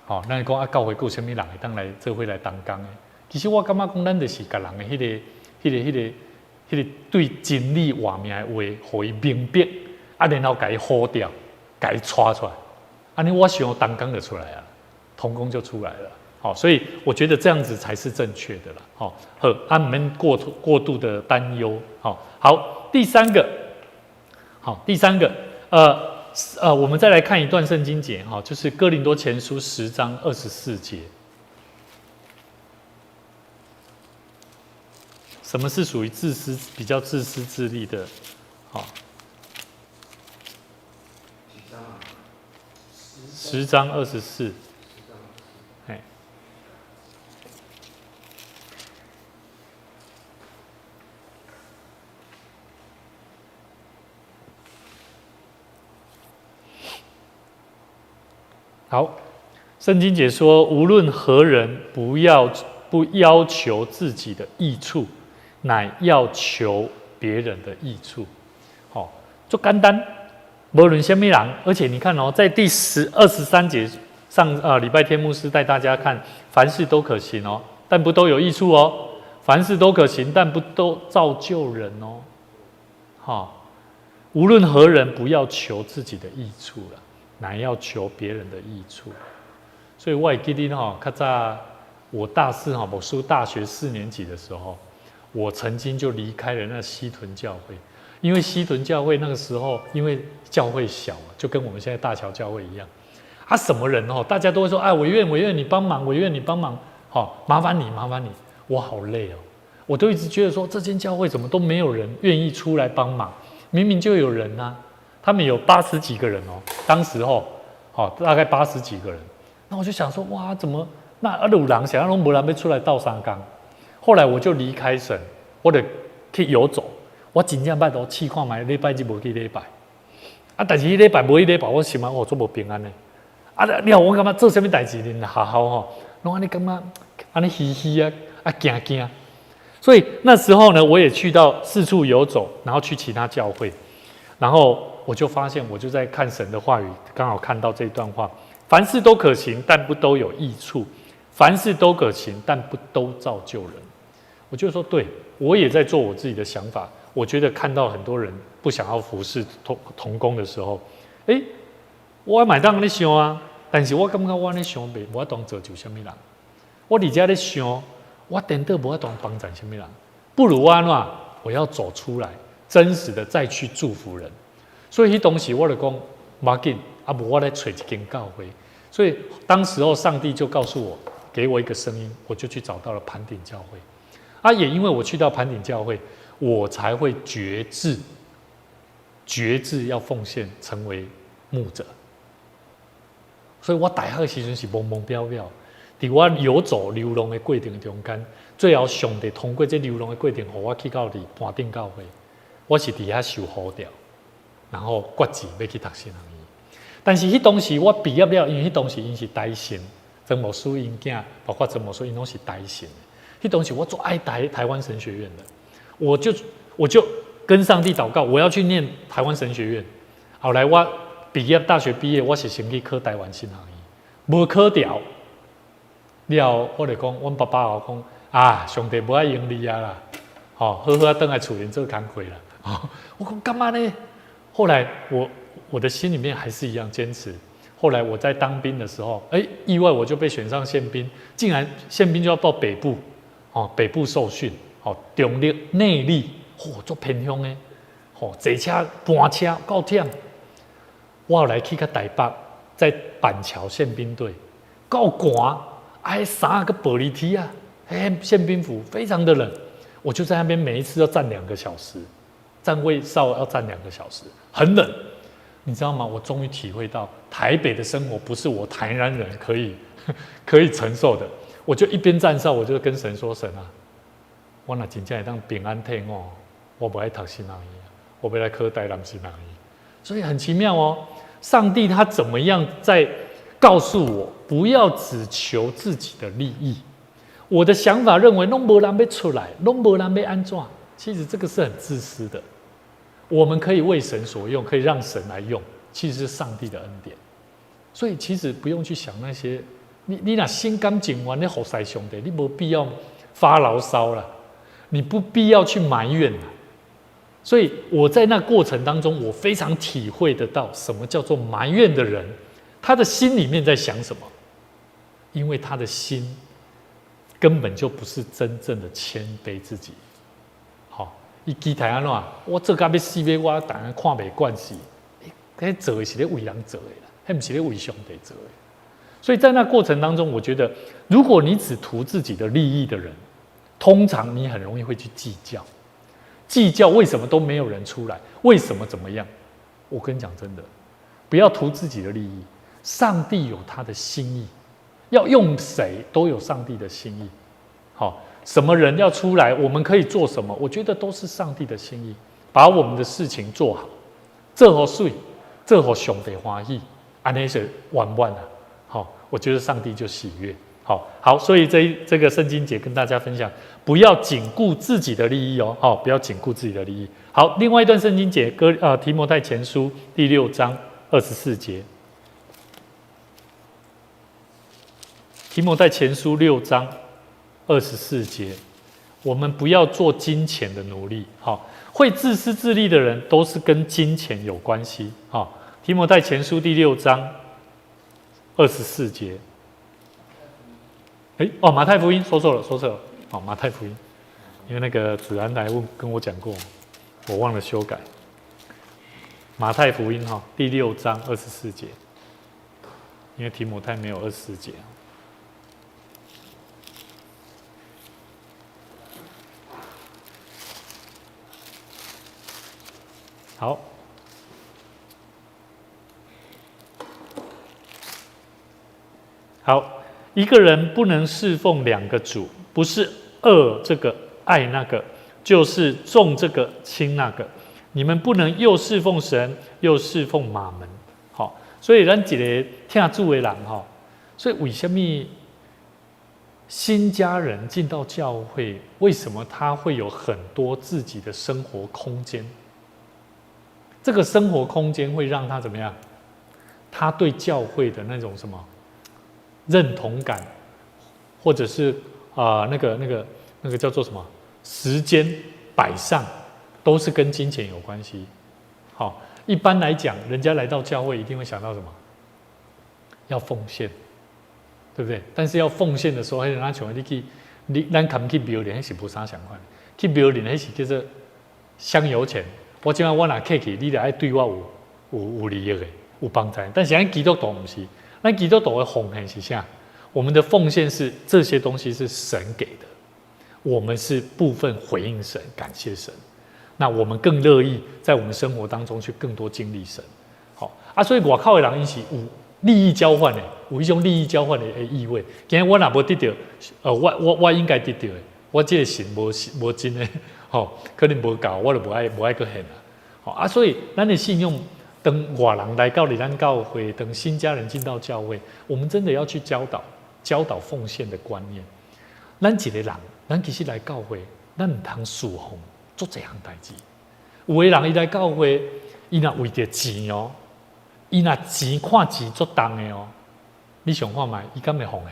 [SPEAKER 1] 吼，咱講啊，教會閣有啥物人會當來做伙來同工的？其實我感覺講，咱就是共人的彼个對真理活命的話，予伊明白，啊，然後共伊呼掉，共伊帶出來，按呢我想同工就出來啊，同工就出來了。好，所以我覺得這樣子才是正確的啦。好，好，啊，毋免過度的擔憂。好，好，第三個，好，第三個，我們再來看一段聖經節，哈，就是哥林多前書10章24節。什麼是屬於自私、比較自私自利的？好，十章二十四。好，圣经解说，无论何人，不要不要求自己的益处，乃要求别人的益处。好，足简单，无论啥物人，而且你看哦，在第23节上，礼拜天牧师带大家看，凡事都可行哦，但不都有益处哦。凡事都可行，但不都造就人哦。好，无论何人，不要求自己的益处了，乃要求别人的益处。所以我会记得吼，较早我大四哈，我读大学四年级的时候，我曾经就离开了那西屯教会，因为西屯教会那个时候，因为教会小，就跟我们现在大桥教会一样，啊，什么人哦，大家都会说，哎，我愿你帮忙，我愿你帮忙，好，麻烦你，麻烦你，我好累哦，我都一直觉得说，这间教会怎么都没有人愿意出来帮忙，明明就有人呐，他们有八十几个人哦，当时候，好，大概八十几个人，那我就想说，哇，怎么那啊有人啥拢无人欲出来斗相共？后来我就离开神，我就去游走，我真正拜托试看觅，礼拜日无去礼拜，啊，但是彼礼拜无去礼拜，我心内哦足无平安的。啊，了我感觉做啥物代志，恁学校吼，拢按呢感觉按呢虚虚啊，啊惊惊。所以那时候呢，我也去到四处游走，然后去其他教会，然后我就发现，我就在看神的话语，刚好看到这段话：凡事都可行，但不都有益处；凡事都可行，但不都造就人。我就说，对，我也在做我自己的想法。我觉得看到很多人不想要服侍同工的时候，哎，我嘛会当按呢想啊，但是我感觉我按呢想袂无法度造就啥物人。我伫遮咧想，我颠倒无法度帮助啥物人。不如我按怎？我要走出来，真实的再去祝福人。所以彼当时我就讲，无要紧，啊无我来揣一间教会。所以当时候上帝就告诉我，给我一个声音，我就去找到了盘顶教会。啊，也因为我去到盘顶教会，我才会决志，决志要奉献成为牧者。所以我大学的时阵是懵懵表表，伫我游走流浪的过程中间，最后上帝通过这流浪的过程，予我去到伫盘顶教会，我是伫遐受呼召，然后决志欲去读神学院。但是彼当时我毕业了，因为彼当时𪜶是台神，曾牧师𪜶囝，包括曾牧师𪜶拢是台神。彼当时我足爱台湾神学院的，我就跟上帝祷告，我要去念台湾神学院。后来我毕业，大学毕业，我是先去考台湾神学院，无考著。了，我就讲，阮爸爸我讲啊，上帝无爱用你啊啦，吼，好好啊，转来厝里做工课啦。我讲干嘛呢？后来我的心里面还是一样坚持。后来我在当兵的时候，哎，意外我就被选上宪兵，竟然宪兵就要到北部，哦，北部受训，哦，中坜内坜，嚯，足偏乡的，吼，坐车搬车够忝。我后来去到台北，在板桥宪兵队，够寒，啊，衫阁玻璃体啊，彼宪兵服非常的冷，我就在那边每一次要站两个小时，站卫哨要站两个小时，很冷，你知道吗？我终于体会到台北的生活不是我台南人可以承受的。我就一边站哨，我就跟神说：“神啊，我若真正会当平安退伍，我无爱读神学院，我欲来考台南神学院。”所以很奇妙哦，上帝他怎么样在告诉我，不要只求自己的利益。我的想法认为，拢无人欲出来，拢无人欲按怎，其实这个是很自私的。我们可以为神所用，可以让神来用，其实是上帝的恩典。所以其实不用去想那些，你若心甘情愿咧服侍上帝，你无必要发牢骚了，你不必要去埋怨了。所以我在那过程当中，我非常体会得到什么叫做埋怨的人，他的心里面在想什么，因为他的心根本就不是真正的谦卑自己。好，伊期待按怎？我做甲欲死欲活，逐人看袂惯势，彼做的是咧为人做的啦，彼毋是咧为上帝做的。所以在那过程当中，我觉得，如果你只图自己的利益的人，通常你很容易会去计较。计较为什么都没有人出来？为什么怎么样？我跟你讲真的，不要图自己的利益。上帝有他的心意，要用谁都有上帝的心意。好，什么人要出来，我们可以做什么？我觉得都是上帝的心意，把我们的事情做好，做予媠，做予上帝欢喜，按呢是圆满啊。我覺得上帝就喜悅。好，好，所以這個聖經節跟大家分享，不要僅顧自己的利益哦，好，不要僅顧自己的利益。好，另外一段聖經節，提摩太前書第六章二十四節。提摩太前書六章二十四節，我們不要做金錢的奴隸。好，會自私自利的人都是跟金錢有關係。好，提摩太前書第六章二十四節。欸，哦，馬太福音說錯了，說錯了。哦，馬太福音，因為那個子安來問跟我講過，我忘了修改。馬太福音哈第六章二十四節，因為提摩太沒有二十四節。好，好。一個人不能侍奉兩個主，不是惡這個愛那個，就是重這個輕那個。你們不能又侍奉神，又侍奉瑪門。好，所以咱一個疼主的人吼，所以為什麼新家人進到教會，為什麼他會有很多自己的生活空間？這個生活空間會讓他怎麼樣？他對教會的那種什麼認同感，或者是那個叫做什麼時間擺上，都是跟金錢有關係。好，一般來講，人家來到教會一定會想到什麼？要奉獻，對不對？但是要奉獻的時候，彼個像你去，你咱含去廟裡，彼是無啥相款。去廟裡，彼是叫做香油錢。我這擺我若客去，你著愛對我有利益的，有幫助。但是咱基督徒毋是，咱基督徒的奉獻是啥？我們的奉獻是這些東西是神給的，我們是部分回應神，感謝神。那我們更樂意在我們生活當中去更多經歷神。好啊，所以外口的人𪜶是有利益交換的，有一種利益交換的意味。今日我若無得著，我應該得著的，我這個神無真的，吼，可能無夠，我就無愛閣獻啦。好啊，所以咱的信用，當外人來到咱教會，當新家人進到教會，我們真的要去教導奉獻的觀念。咱一個人，咱其實來教會，咱毋通侍奉足濟項代誌。有的人伊來教會，伊若為著錢哦，伊若錢看錢足重的哦，你想看覓，伊敢會奉獻？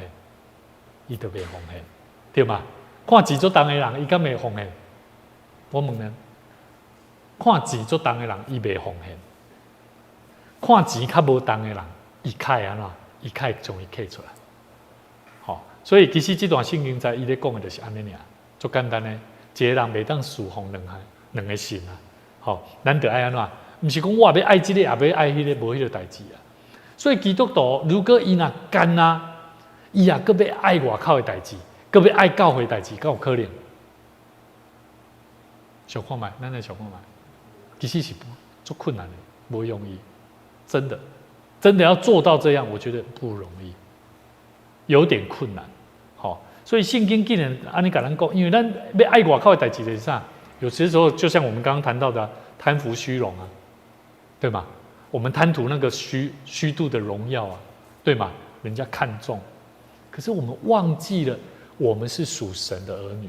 [SPEAKER 1] 伊就袂奉獻，對嗎？看錢足重的人，伊敢會奉獻？我問恁，看錢足重的人，伊袂奉獻；看錢較無重的人，伊較會按怎？伊較會將伊揢出來。好，所以其實這段聖經在伊咧講的就是按呢爾，足簡單的，一個人袂當侍奉兩個神啊。好，咱著愛按怎？毋是講我欲愛這個，也欲愛彼個，無彼個代誌啊。所以基督徒如果伊若干啊，伊也閣欲愛外口的代誌，閣欲愛教會代誌，敢有可能？想看覓，咱來想看覓，其實是足困難的，無容易，真的，真的要做到這樣，我覺得不容易，有點困難。好，所以聖經既然按呢共咱講，因為咱欲愛外口的代誌就是啥？有些時候就像我們剛剛談到的貪圖虛榮啊，對嗎？我們貪圖那個虛度的榮耀啊，對嗎？人家看重，可是我們忘記了我們是屬神的兒女。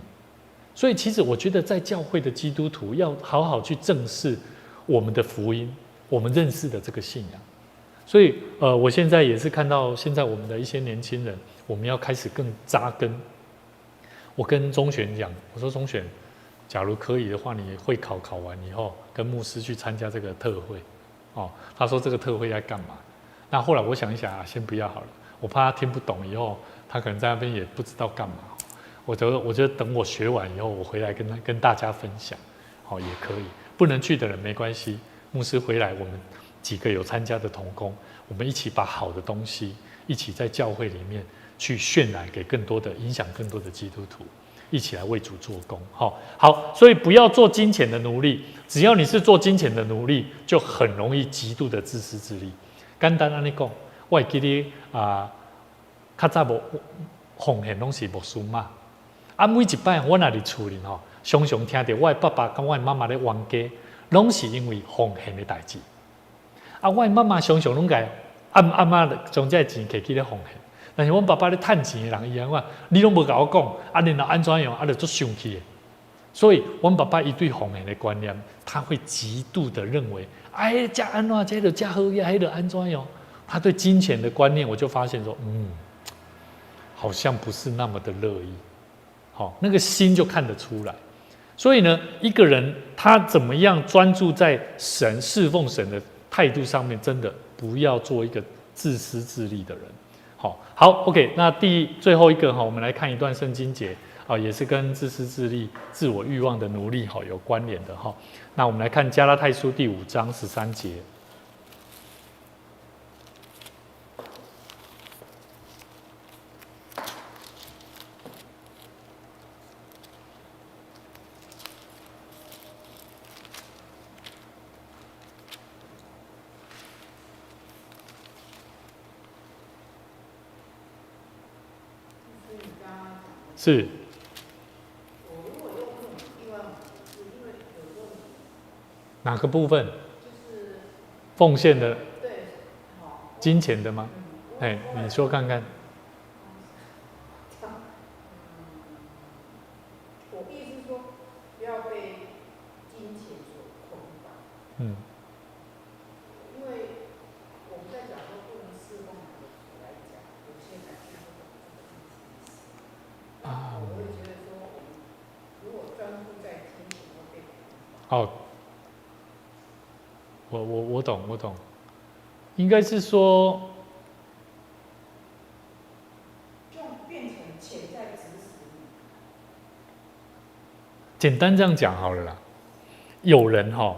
[SPEAKER 1] 所以其實我覺得在教會的基督徒要好好去正視我們的福音，我們認識的這個信仰。所以，我現在也是看到現在我們的一些年輕人，我們要開始更扎根。我跟鍾璇講，我說鍾璇，假如可以的話，你會考考完以後，跟牧師去參加這個特會。哦，他說這個特會要幹嘛？那後來我想一想啊，先不要好了，我怕他聽不懂，以後他可能在那邊也不知道幹嘛。我覺得等我學完以後，我回來跟大家分享，好，也可以。不能去的人沒關係，牧師回來，我們幾個有參加的同工，我們一起把好的東西，一起在教會裡面去渲染，給更多的影響，更多的基督徒，一起來為主做工。好，好，所以不要做金錢的奴隸。只要你是做金錢的奴隸，就很容易極度的自私自利。簡單按呢講，我會記得啊，較早無奉獻攏是牧師媽。啊，每一擺我若佇厝裡吼，常常聽著我的爸爸佮我的媽媽咧冤家，攏是因為奉獻的代誌。啊，我的媽媽常常攏共暗暗仔將這个錢摕去咧奉獻。但是阮爸爸咧趁錢的人，伊按怎，你攏無共我講，啊，然後按怎樣，啊，就足生氣的。所以，阮爸爸伊對奉獻的觀念，他會極度的認為，哎，這按怎，這就遮好呀，彼就按怎樣。他對金錢的觀念，我就發現說，好像不是那麼的樂意。好，那個心就看得出來。所以呢，一個人他怎麼樣專注在神侍奉神的態度上面，真的不要做一個自私自利的人。好，好，OK，那最後一個哈，我們來看一段聖經節啊，也是跟自私自利、自我慾望的奴隸哈有關聯的哈。那我們來看加拉太書第5章13節。是。哪個部分？奉獻的，金錢的嗎？哎，你說看看。
[SPEAKER 2] 我意思是說，不要被金錢所捆綁。因為我們在講說不能侍奉的來講，有些人聽不懂這個意思。啊，我會覺得說，我們如果專注在金錢，會被捆綁。
[SPEAKER 1] 哦，我懂，我懂，應該是說，
[SPEAKER 2] 就變成錢在指使你。
[SPEAKER 1] 簡單這樣講好了啦。有人哈，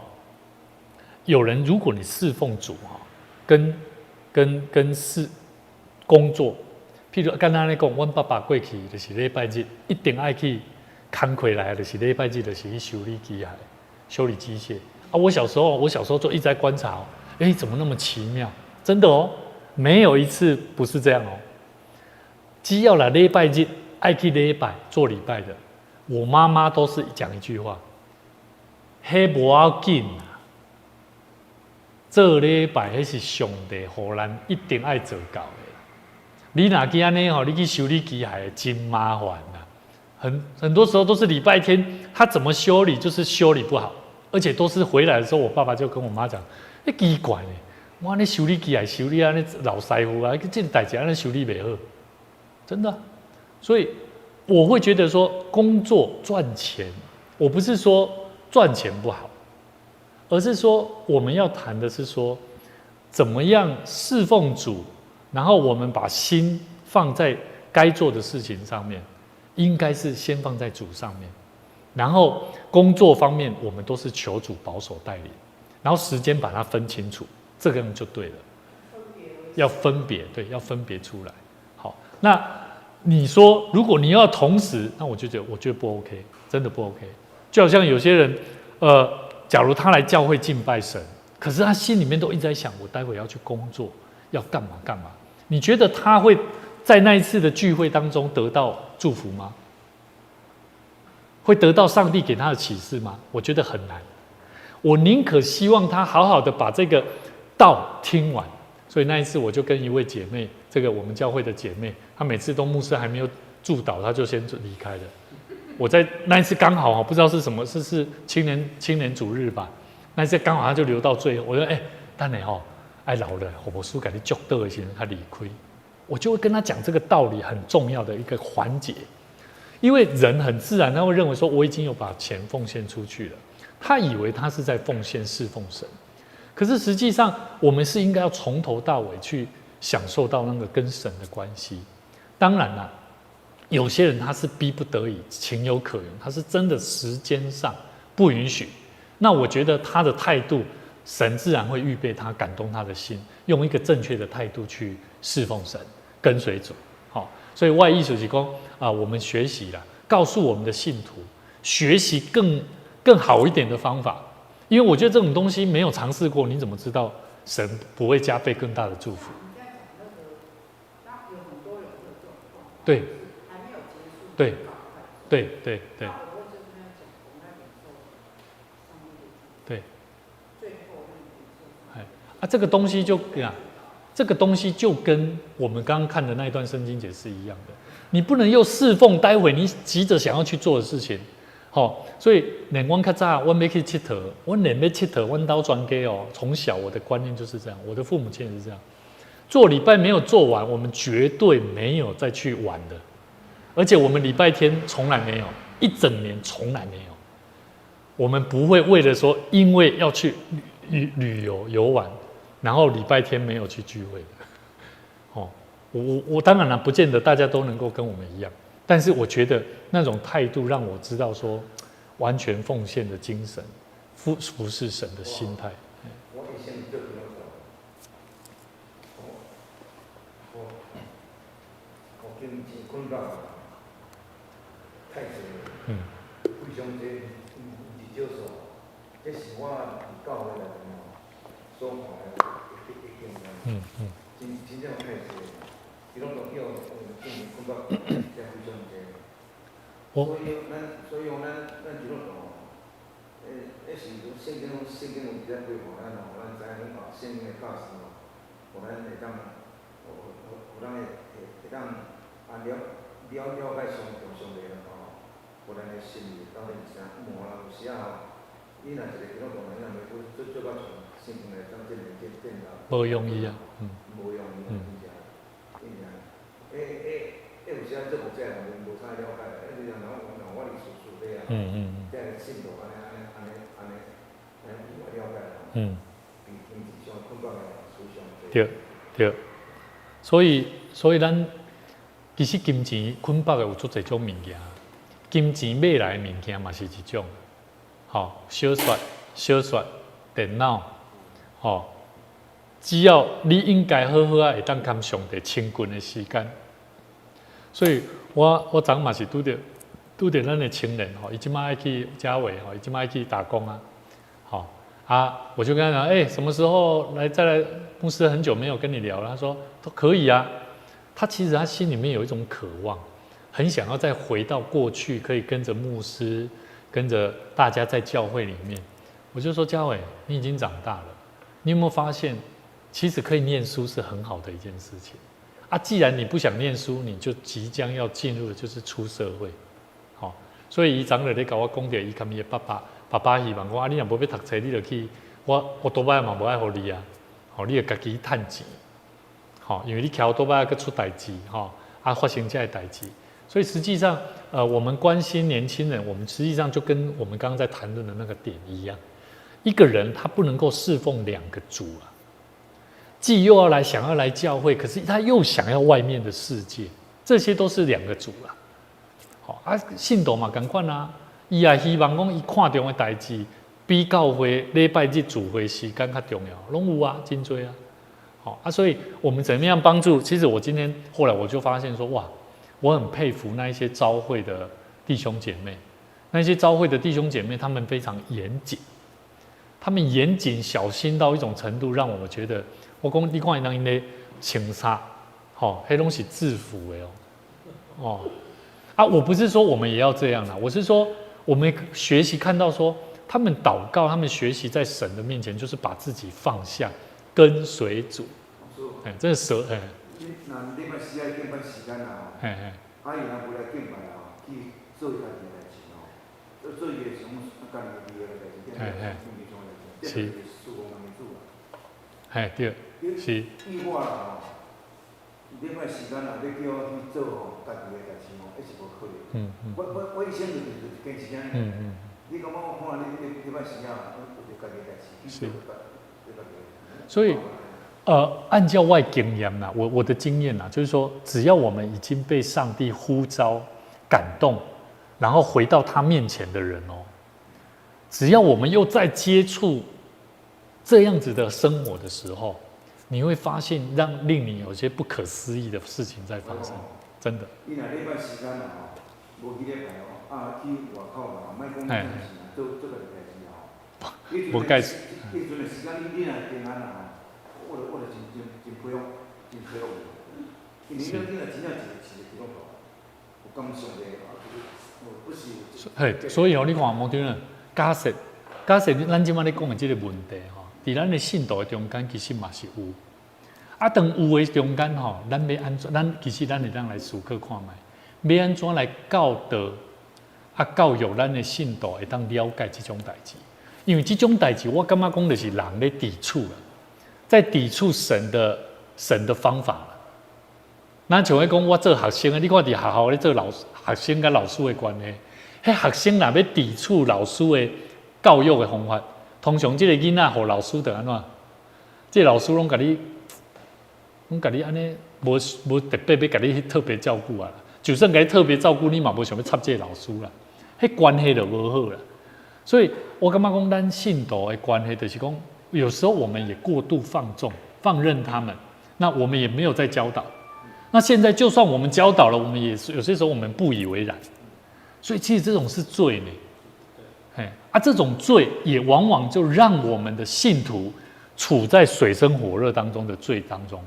[SPEAKER 1] 有人如果你侍奉主哈，跟事工作，譬如剛才你講，阮爸爸過去就是禮拜日一定愛去工課來，就是禮拜日就是去修理機械、修理機械。啊，我小時候就一直在觀察哦，欸，怎麼那麼奇妙？真的哦，沒有一次不是這樣哦。只要來禮拜日愛去禮拜做禮拜的，我媽媽都是講一句話：彼無要緊啊，做禮拜彼是上帝予咱一定愛做到的。你若去按呢吼，你去修理機械真麻煩啊。很多時候都是禮拜天，他怎麼修理就是修理不好。而且都是回來的時候，我爸爸就跟我媽講：“欸，奇怪呢，我按呢修理機械修理按呢老師傅啊，這個代誌按呢修理袂好，真的。”所以我會覺得說，工作賺錢，我不是說賺錢不好，而是說我們要談的是說，怎麼樣侍奉主，然後我們把心放在該做的事情上面，應該是先放在主上面。然後工作方面，我們都是求主保守帶領，然後時間把它分清楚，這個樣就對了。要分別，對，要分別出來。好，那你說如果你要同時，那我就覺得，我覺得不 OK，真的不 OK。就好像有些人，假如他來教會敬拜神，可是他心裡面都一直在想，我待會要去工作，要幹嘛幹嘛？你覺得他會在那一次的聚會當中得到祝福嗎？會得到上帝給他的啟示嗎？我覺得很難。我寧可希望他好好的把這個道聽完。所以那一次我就跟一位姐妹，這個我們教會的姐妹，她每次都牧師還沒有祝禱，她就先離開了。我在那一次剛好不知道是什麼，是青年主日吧？那一次剛好她就留到最後。我說：欸，等下吼，愛老了，何牧師給你祝禱的時陣較離開。我就會跟她講這個道理很重要的一個環節。因為人很自然，他會認為說我已經有把錢奉獻出去了，他以為他是在奉獻侍奉神，可是實際上我們是應該要從頭到尾去享受到那個跟神的關係。當然啦，有些人他是逼不得已，情有可原，他是真的時間上不允許。那我覺得他的態度，神自然會預備他，感動他的心，用一個正確的態度去侍奉神，跟隨主。好，所以外意思是講啊，我們學習啦，告訴我們的信徒學習更好一點的方法，因為我覺得這種東西沒有嘗試過，你怎麼知道神不會加倍更大的祝福？對，對，對對對，對，哎，啊，這個東西就啊，這個東西就跟我們剛剛看的那一段聖經節是一樣的。你不能又侍奉，待會你急着想要去做的事情，好，所以連阮較早，阮欲去𨑨迌，阮連欲𨑨迌，阮兜全家哦，從小我的觀念就是這樣，我的父母親也是這樣，做禮拜沒有做完，我們絕對沒有再去玩的，而且我們禮拜天從來沒有，一整年從來沒有，我們不會為了說因為要去旅遊遊玩，然後禮拜天沒有去聚會的，哦，我當然了，不見得大家都能夠跟我們一樣，但是我覺得那種態度讓我知道說，完全奉獻的精神，服侍神的心態。
[SPEAKER 3] 我以前做基督徒，我金錢捆綁太濟，非常濟，毋是少數，這是我佇教會內面吼所看的一經驗。真正太濟，基督徒叫金錢捆綁，這非常濟。所以咱基督徒吼，彼時陣聖經有佇咧規範咱吼，咱知影講聖經的教示吼，予咱會當，予咱會當啊了解上帝吼，予咱的心意到底是啥？無啦，有時仔吼，你若一個基督徒，你若袂做到像聖經內當這個建立，
[SPEAKER 1] 無容易啊，嗯。
[SPEAKER 3] 無容易啊，真正，真正。有時仔做牧者人無啥了解，你若我佇私底下，這個信徒按呢按呢按呢按呢按呢有了解吼，比金錢上捆綁的思想濟。
[SPEAKER 1] 對對，所以咱其實金錢捆綁的有足濟種物件，金錢買來的物件嘛是一種，吼，小說、電腦，吼，只要你應該好好仔會當共上帝親近的時間。所以我昨嘛是拄著咱的青年吼，伊這馬愛去嘉偉吼，伊這馬愛去打工啊，吼啊，我就跟他講，欸，什麼時候來再來？牧師很久沒有跟你聊了，他說都可以啊。他其實他心裡面有一種渴望，很想要再回到過去，可以跟着牧師，跟着大家在教會裡面。我就說嘉偉，你已經長大了，你有沒有發現，其實可以念書是很好的一件事情啊。既然你不想念書，你就即將要進入的就是出社會，好，所以伊昨日咧共我講著，伊共伊的爸爸，爸爸希望講啊，你若無欲讀冊，你就去，我多擺嘛無愛予你啊，吼，你就家己趁錢，吼，因為你騎歐多擺閣出代誌，吼，啊發生這个代誌，所以實際上，我們關心年輕人，我們實際上就跟我們剛剛在談論的那個點一樣，一個人他不能夠侍奉兩個主啊，既又要來想要來教會，可是他又想要外面的世界，這些都是兩個主啊。好啊，信徒嘛仝款啊，伊也希望講伊看重的代誌比教會禮拜日聚會時間較重要，攏有啊，真濟啊。好啊，所以我們怎麼樣幫助？其實我今天後來我就發現說，哇，我很佩服那一些召會的弟兄姐妹，那些召會的弟兄姐妹，他們非常嚴謹，他們嚴謹小心到一種程度，讓我們覺得，我講你看𪜶咧穿衫，吼，彼攏是制服的哦，哦，啊，我不是說我們也要這樣啦，我是說我們學習看到說，他們禱告，他們學習在神的面前，就是把自己放下，跟隨主，哎，這是捨，哎。
[SPEAKER 3] 你若禮拜四愛敬拜時間啊，
[SPEAKER 1] 嘿嘿。
[SPEAKER 3] 啊，伊若無來敬拜啊，去做伊家己的代誌吼，做伊的是講家己的代誌，經濟上的代誌，是事奉人的主啊。
[SPEAKER 1] 嘿，對，是。
[SPEAKER 3] 以我啦吼，禮拜時間若欲叫我去做吼家己的代誌吼，彼是無可能。我以前就是堅持按呢。你感覺我看你禮拜四啊，有家己的代誌，去做家己的。
[SPEAKER 1] 所以，按照我經驗啦，我的經驗啦，就是說，只要我們已經被上帝呼召、感動，然後回到他面前的人哦，只要我們又在接觸這樣子的生活的時候，你會發現讓令你有些不可思議的事情在發生，真的。
[SPEAKER 3] 你若禮拜時間啊，無去禮拜哦，啊去外口嘛，莫講做做家己代誌吼。
[SPEAKER 1] 無解釋。
[SPEAKER 3] 彼陣的時間，你若平安啊吼，我就真真真佩服，真佩服伊。因為你若真正一個基督徒，有感上帝啊，不是。
[SPEAKER 1] 嘿，所以哦，你看毛主任，假設假設咱這擺咧講的這個問題吼，佇咱的信徒的中間，其實嘛是有。啊，當有的中間吼，咱欲按怎？咱其實咱會當來思考看覓，欲按怎來教導啊？教育咱的信徒會當了解這種代誌，因為這種代誌，我感覺講就是人咧抵觸啦，在抵觸神的方法啦。咱像咧講，我做學生的，你看佇學校咧做老學生佮老師的關係，彼學生若欲抵觸老師的教育的方法，通常這个囡仔予老師就按怎？這个老師攏共你，攏共你按呢，無無特別欲共你特別照顧啊。就算共你特別照顧，你嘛無想欲插這个老師啦。彼關係就無好啦。所以我感覺講，咱信徒的關係就是講，有時候我們也過度放縱、放任他們，那我們也沒有在教導。那現在就算我們教導了，我們也是有些時候我們不以為然。所以其實這種是罪呢。嘿啊，這種罪也往往就讓我們的信徒處在水深火熱當中的罪當中。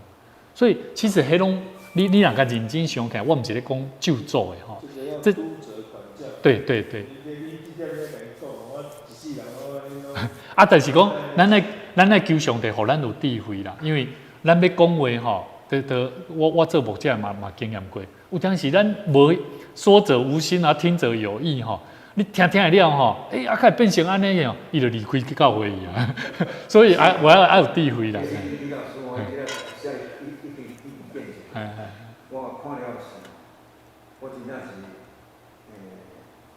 [SPEAKER 1] 所以其實彼攏你若共認真想看，我毋是咧講咒詛的吼。這對對對。啊，但是講，咱愛求上帝，予咱有智慧啦，因為咱欲講話吼，對對，我做牧者嘛經驗過，有當時咱無說者無心啊，聽者有意吼。你聽聽了吼，欸，啊，會變成按呢樣，伊就離開教會去啊。所以啊，我要愛有智慧啦。
[SPEAKER 3] 我看了是，我真正是，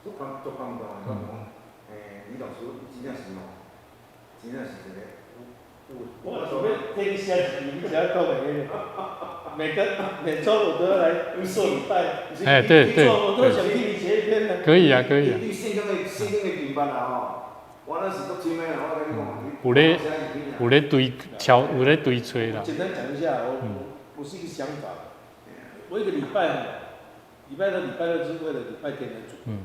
[SPEAKER 3] 足感足感動的，我講，李老師真正是吼，真正是一個。
[SPEAKER 4] 我準備聽下一集，你只要講的每個每週我都要來做禮拜。
[SPEAKER 1] 哎，對對，
[SPEAKER 4] 我都想聽你寫一篇的。
[SPEAKER 1] 可以啊，可以啊。
[SPEAKER 3] 你聖經的聖經的經文啊吼，我那是足深的啦，我共你講。
[SPEAKER 1] 有咧對敲，有咧對吹啦。
[SPEAKER 4] 簡單講一下，我我是一個想法，我一個禮拜，禮拜六、禮拜六是為了禮拜天來準備。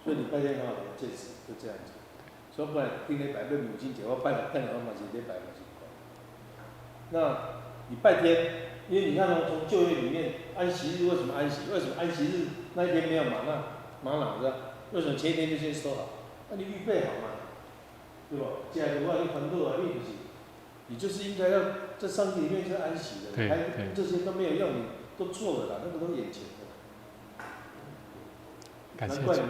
[SPEAKER 4] 所以禮拜天的話，我堅持就這樣子。所以本來頂禮拜欲母親節，我拜六等我嘛是禮拜嘛是。那禮拜天，因為你看哦，從舊約裡面安息日為什麼安息？為什麼安息日那一天沒有嗎哪？嗎哪是吧？為什麼前一天就先收好？那你預備好嘛，對不？既然的話，你煩惱啊，你就是，你就是應該要在上帝裡面是安息的，還這些都沒有用，你都錯了啦，那個都眼前的。難怪你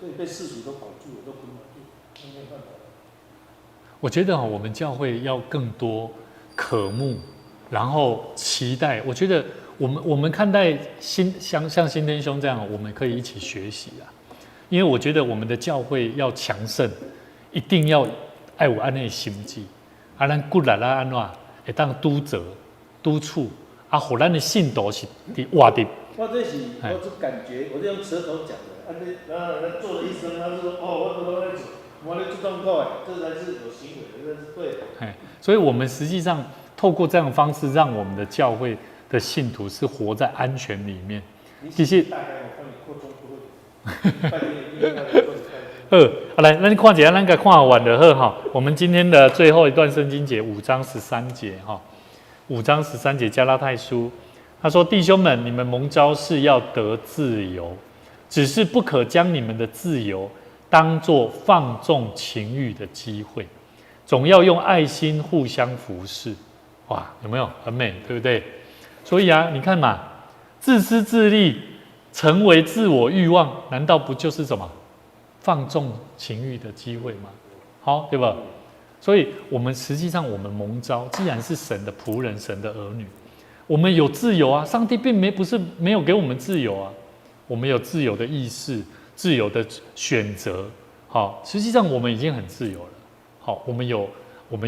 [SPEAKER 4] 這被世俗都綁住了，都捆綁住，那沒有辦法。
[SPEAKER 1] 我覺得我們教會要更多渴慕，然後期待。我覺得我們看待新像新天兄這樣，我們可以一起學習啊。因為我覺得我們的教會要強盛，一定要愛有按呢心志，啊，咱骨力啊按怎會當督責、督促，啊，予咱的信徒是佇活佇。
[SPEAKER 4] 我這是我這感覺，我這用舌頭講的，啊，你然後他做了一聲，他就說哦，我都在做，我咧做痛苦的，這才是有行為的，這是對的。
[SPEAKER 1] 嘿，所以我們實際上透過這樣的方式，讓我們的教會的信徒是活在安全裡面。其實。
[SPEAKER 4] 大概我幫你擴充多。
[SPEAKER 1] 好，來，咱看一下，咱共看完就好哈。我們今天的最後一段聖經節，五章十三節哈。五章十三節，加拉太書，他說：“弟兄們，你們蒙召是要得自由，只是不可將你們的自由當作放縱情慾的機會，總要用愛心互相服侍。”哇，有沒有很美，對不對？所以啊，你看嘛，自私自利成為自我慾望，難道不就是什麼放縱情慾的機會嗎？好，對吧？所以，我們實際上，我們蒙召，既然是神的僕人、神的兒女，我們有自由啊！上帝並沒不是沒有給我們自由啊，我們有自由的意識、自由的選擇。好，實際上我們已經很自由了。好，我們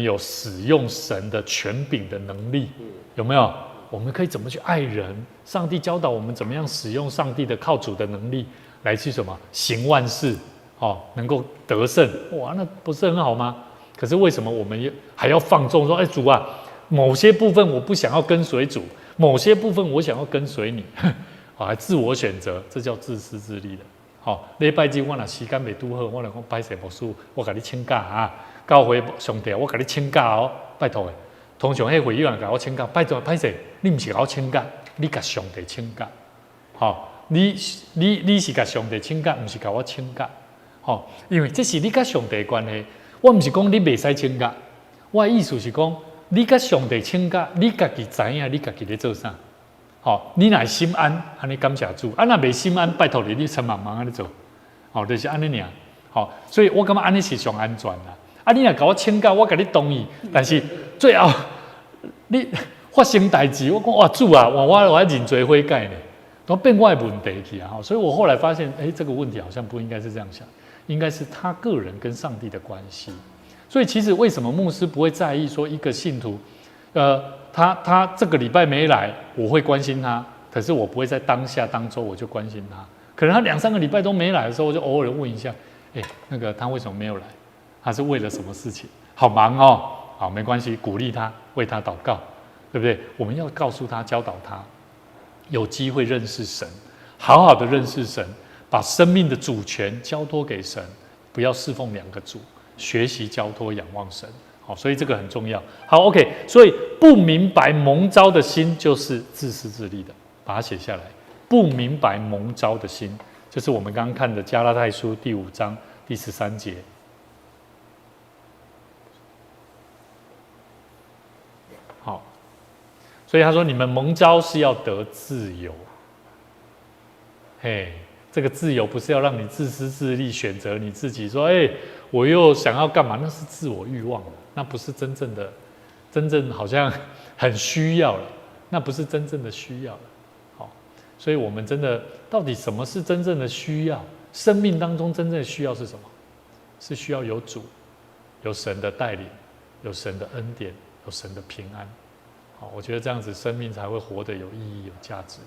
[SPEAKER 1] 有使用神的權柄的能力，有沒有？我們可以怎麼去愛人？上帝教導我們怎麼樣使用上帝的靠主的能力來去什麼行萬事，哦，能夠得勝。哇，那不是很好嗎？可是為什麼我們還要放縱說，哎，主啊，某些部分我不想要跟隨主，某些部分我想要跟隨你，啊，還自我選擇，這叫自私自利的。好，禮拜日我若時間袂拄好，我來講歹勢牧師，我共你請假啊，教會上帝，我共你請假哦，拜託的。通常彼會有人共我請假，拜託歹勢，你毋是共我請假，你共上帝請假。好，你是共上帝請假，毋是共我請假。好，因為這是你佮上帝的關係。我毋是講你袂使請假，我的意思是講，你佮上帝請假，你家己知影，你家己咧做啥？吼，你若心安，按呢感謝主；啊，若袂心安，拜託你，你匆忙忙按呢做，吼，就是按呢爾。吼，所以我感覺按呢是上安全啦。啊，你若共我請假，我共你同意，但是最後你發生代誌，我講哇主啊，我我愛認罪悔改呢，都變我的問題去啊！所以我後來發現，欸，這個問題好像不應該是這樣想，應該是他個人跟上帝的關係。所以其實為什麼牧師不會在意說一個信徒，他這個禮拜沒來，我會關心他，可是我不會在當下當周我就關心他。可能他兩三個禮拜都沒來的時候，我就偶爾問一下，欸，那個他為什麼沒有來？他是為了什麼事情？好忙哦，好，沒關係，鼓勵他，為他禱告，對不對？我們要告訴他，教導他，有機會認識神，好好的認識神，把生命的主權交託給神，不要侍奉兩個主。學習交託仰望神，好，所以這個很重要。好，OK，所以不明白蒙召的心就是自私自利的，把它寫下來。不明白蒙召的心，就是我們剛剛看的加拉太書第5章第13節。好，所以他說你們蒙召是要得自由。嘿，這個自由不是要讓你自私自利，選擇你自己說，欸，我又想要幹嘛？那是自我慾望，那不是真正的，真正好像很需要了，那不是真正的需要了。好，所以我們真的到底什麼是真正的需要？生命當中真正的需要是什麼？是需要有主，有神的帶領，有神的恩典，有神的平安。好，我覺得這樣子生命才會活得有意義、有價值。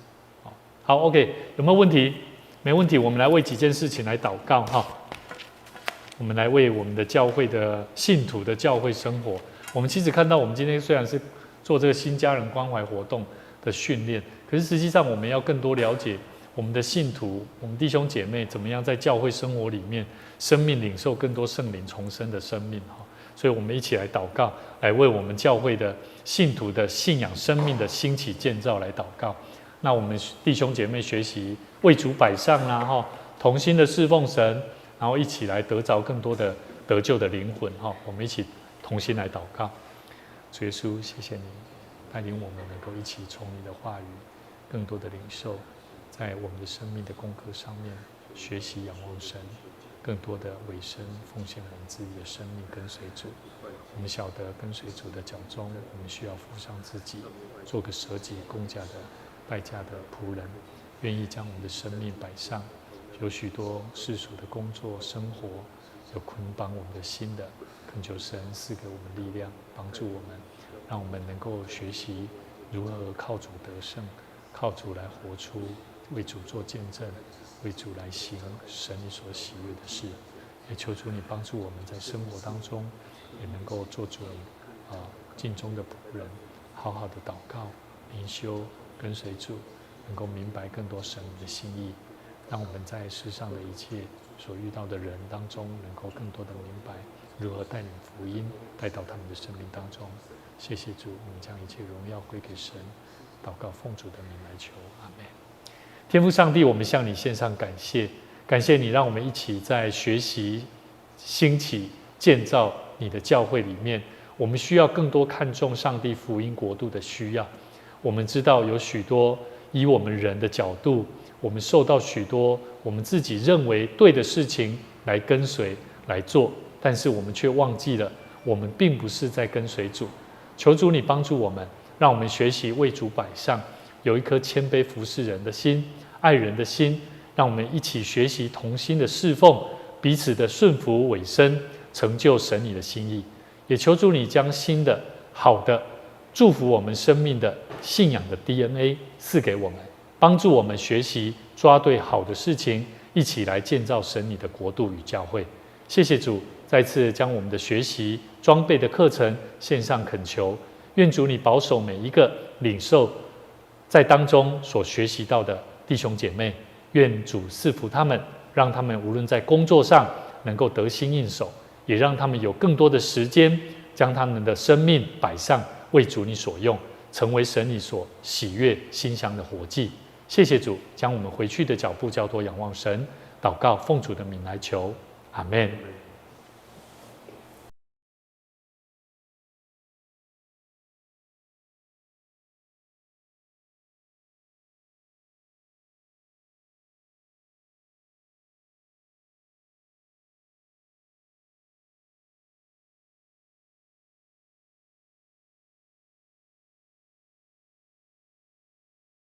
[SPEAKER 1] 好，OK，有沒有問題？沒問題，我們來為幾件事情來禱告哈。我們來為我們的教會的信徒的教會生活。我們其實看到，我們今天雖然是做這個新家人關懷活動的訓練，可是實際上我們要更多了解我們的信徒、我們弟兄姐妹怎麼樣在教會生活裡面，生命領受更多聖靈重生的生命哈。所以，我們一起來禱告，來為我們教會的信徒的信仰生命的興起建造來禱告。那我們弟兄姐妹學習為主擺上啦，哈，同心的侍奉神，然後一起來得著更多的得救的靈魂，哈，我們一起同心來禱告。主耶穌，謝謝你帶領我們能夠一起從你的話語更多的領受，在我們的生命的功課上面學習仰望神，更多的委身奉獻我們自己的生命跟隨主。我們曉得跟隨主的腳蹤，我們需要付上自己，做個捨己工價的代價的僕人，願意將我們的生命擺上。有許多世俗的工作生活，有捆綁我們的心的，懇求神賜給我們力量，幫助我們，讓我們能夠學習如何靠主得勝，靠主來活出為主做見證，為主來行神你所喜悅的事。也求主你幫助我們在生活當中，也能夠做主你盡忠的僕人，好好的禱告、靈修、跟隨主，能夠明白更多神的心意，讓我們在世上的一切所遇到的人當中，能夠更多的明白如何帶領福音帶到他們的生命當中。謝謝主，我們將一切榮耀歸給神，禱告奉主的名來求，阿們。天父上帝，我們向你獻上感謝，感謝你讓我們一起在學習、興起、建造你的教會裡面，我們需要更多看重上帝福音國度的需要。我們知道有許多以我們人的角度，我們受到許多我們自己認為對的事情來跟隨來做，但是我們卻忘記了，我們並不是在跟隨主。求主你幫助我們，讓我們學習為主擺上，有一顆謙卑服侍人的心、愛人的心，讓我們一起學習同心的侍奉，彼此的順服委身，成就神你的心意。也求主你將新的、好的祝福我們生命的信仰的 DNA 賜給我們，幫助我們學習抓對好的事情，一起來建造神你的國度與教會。謝謝主，再次將我們的學習裝備的課程獻上懇求，願主你保守每一個領受在當中所學習到的弟兄姐妹，願主賜福他們，讓他們無論在工作上能夠得心應手，也讓他們有更多的時間將他們的生命擺上，為主你所用，成為神你所喜悅馨香的活祭。謝謝主，將我們回去的腳步交託仰望神，禱告奉主的名來求，阿們。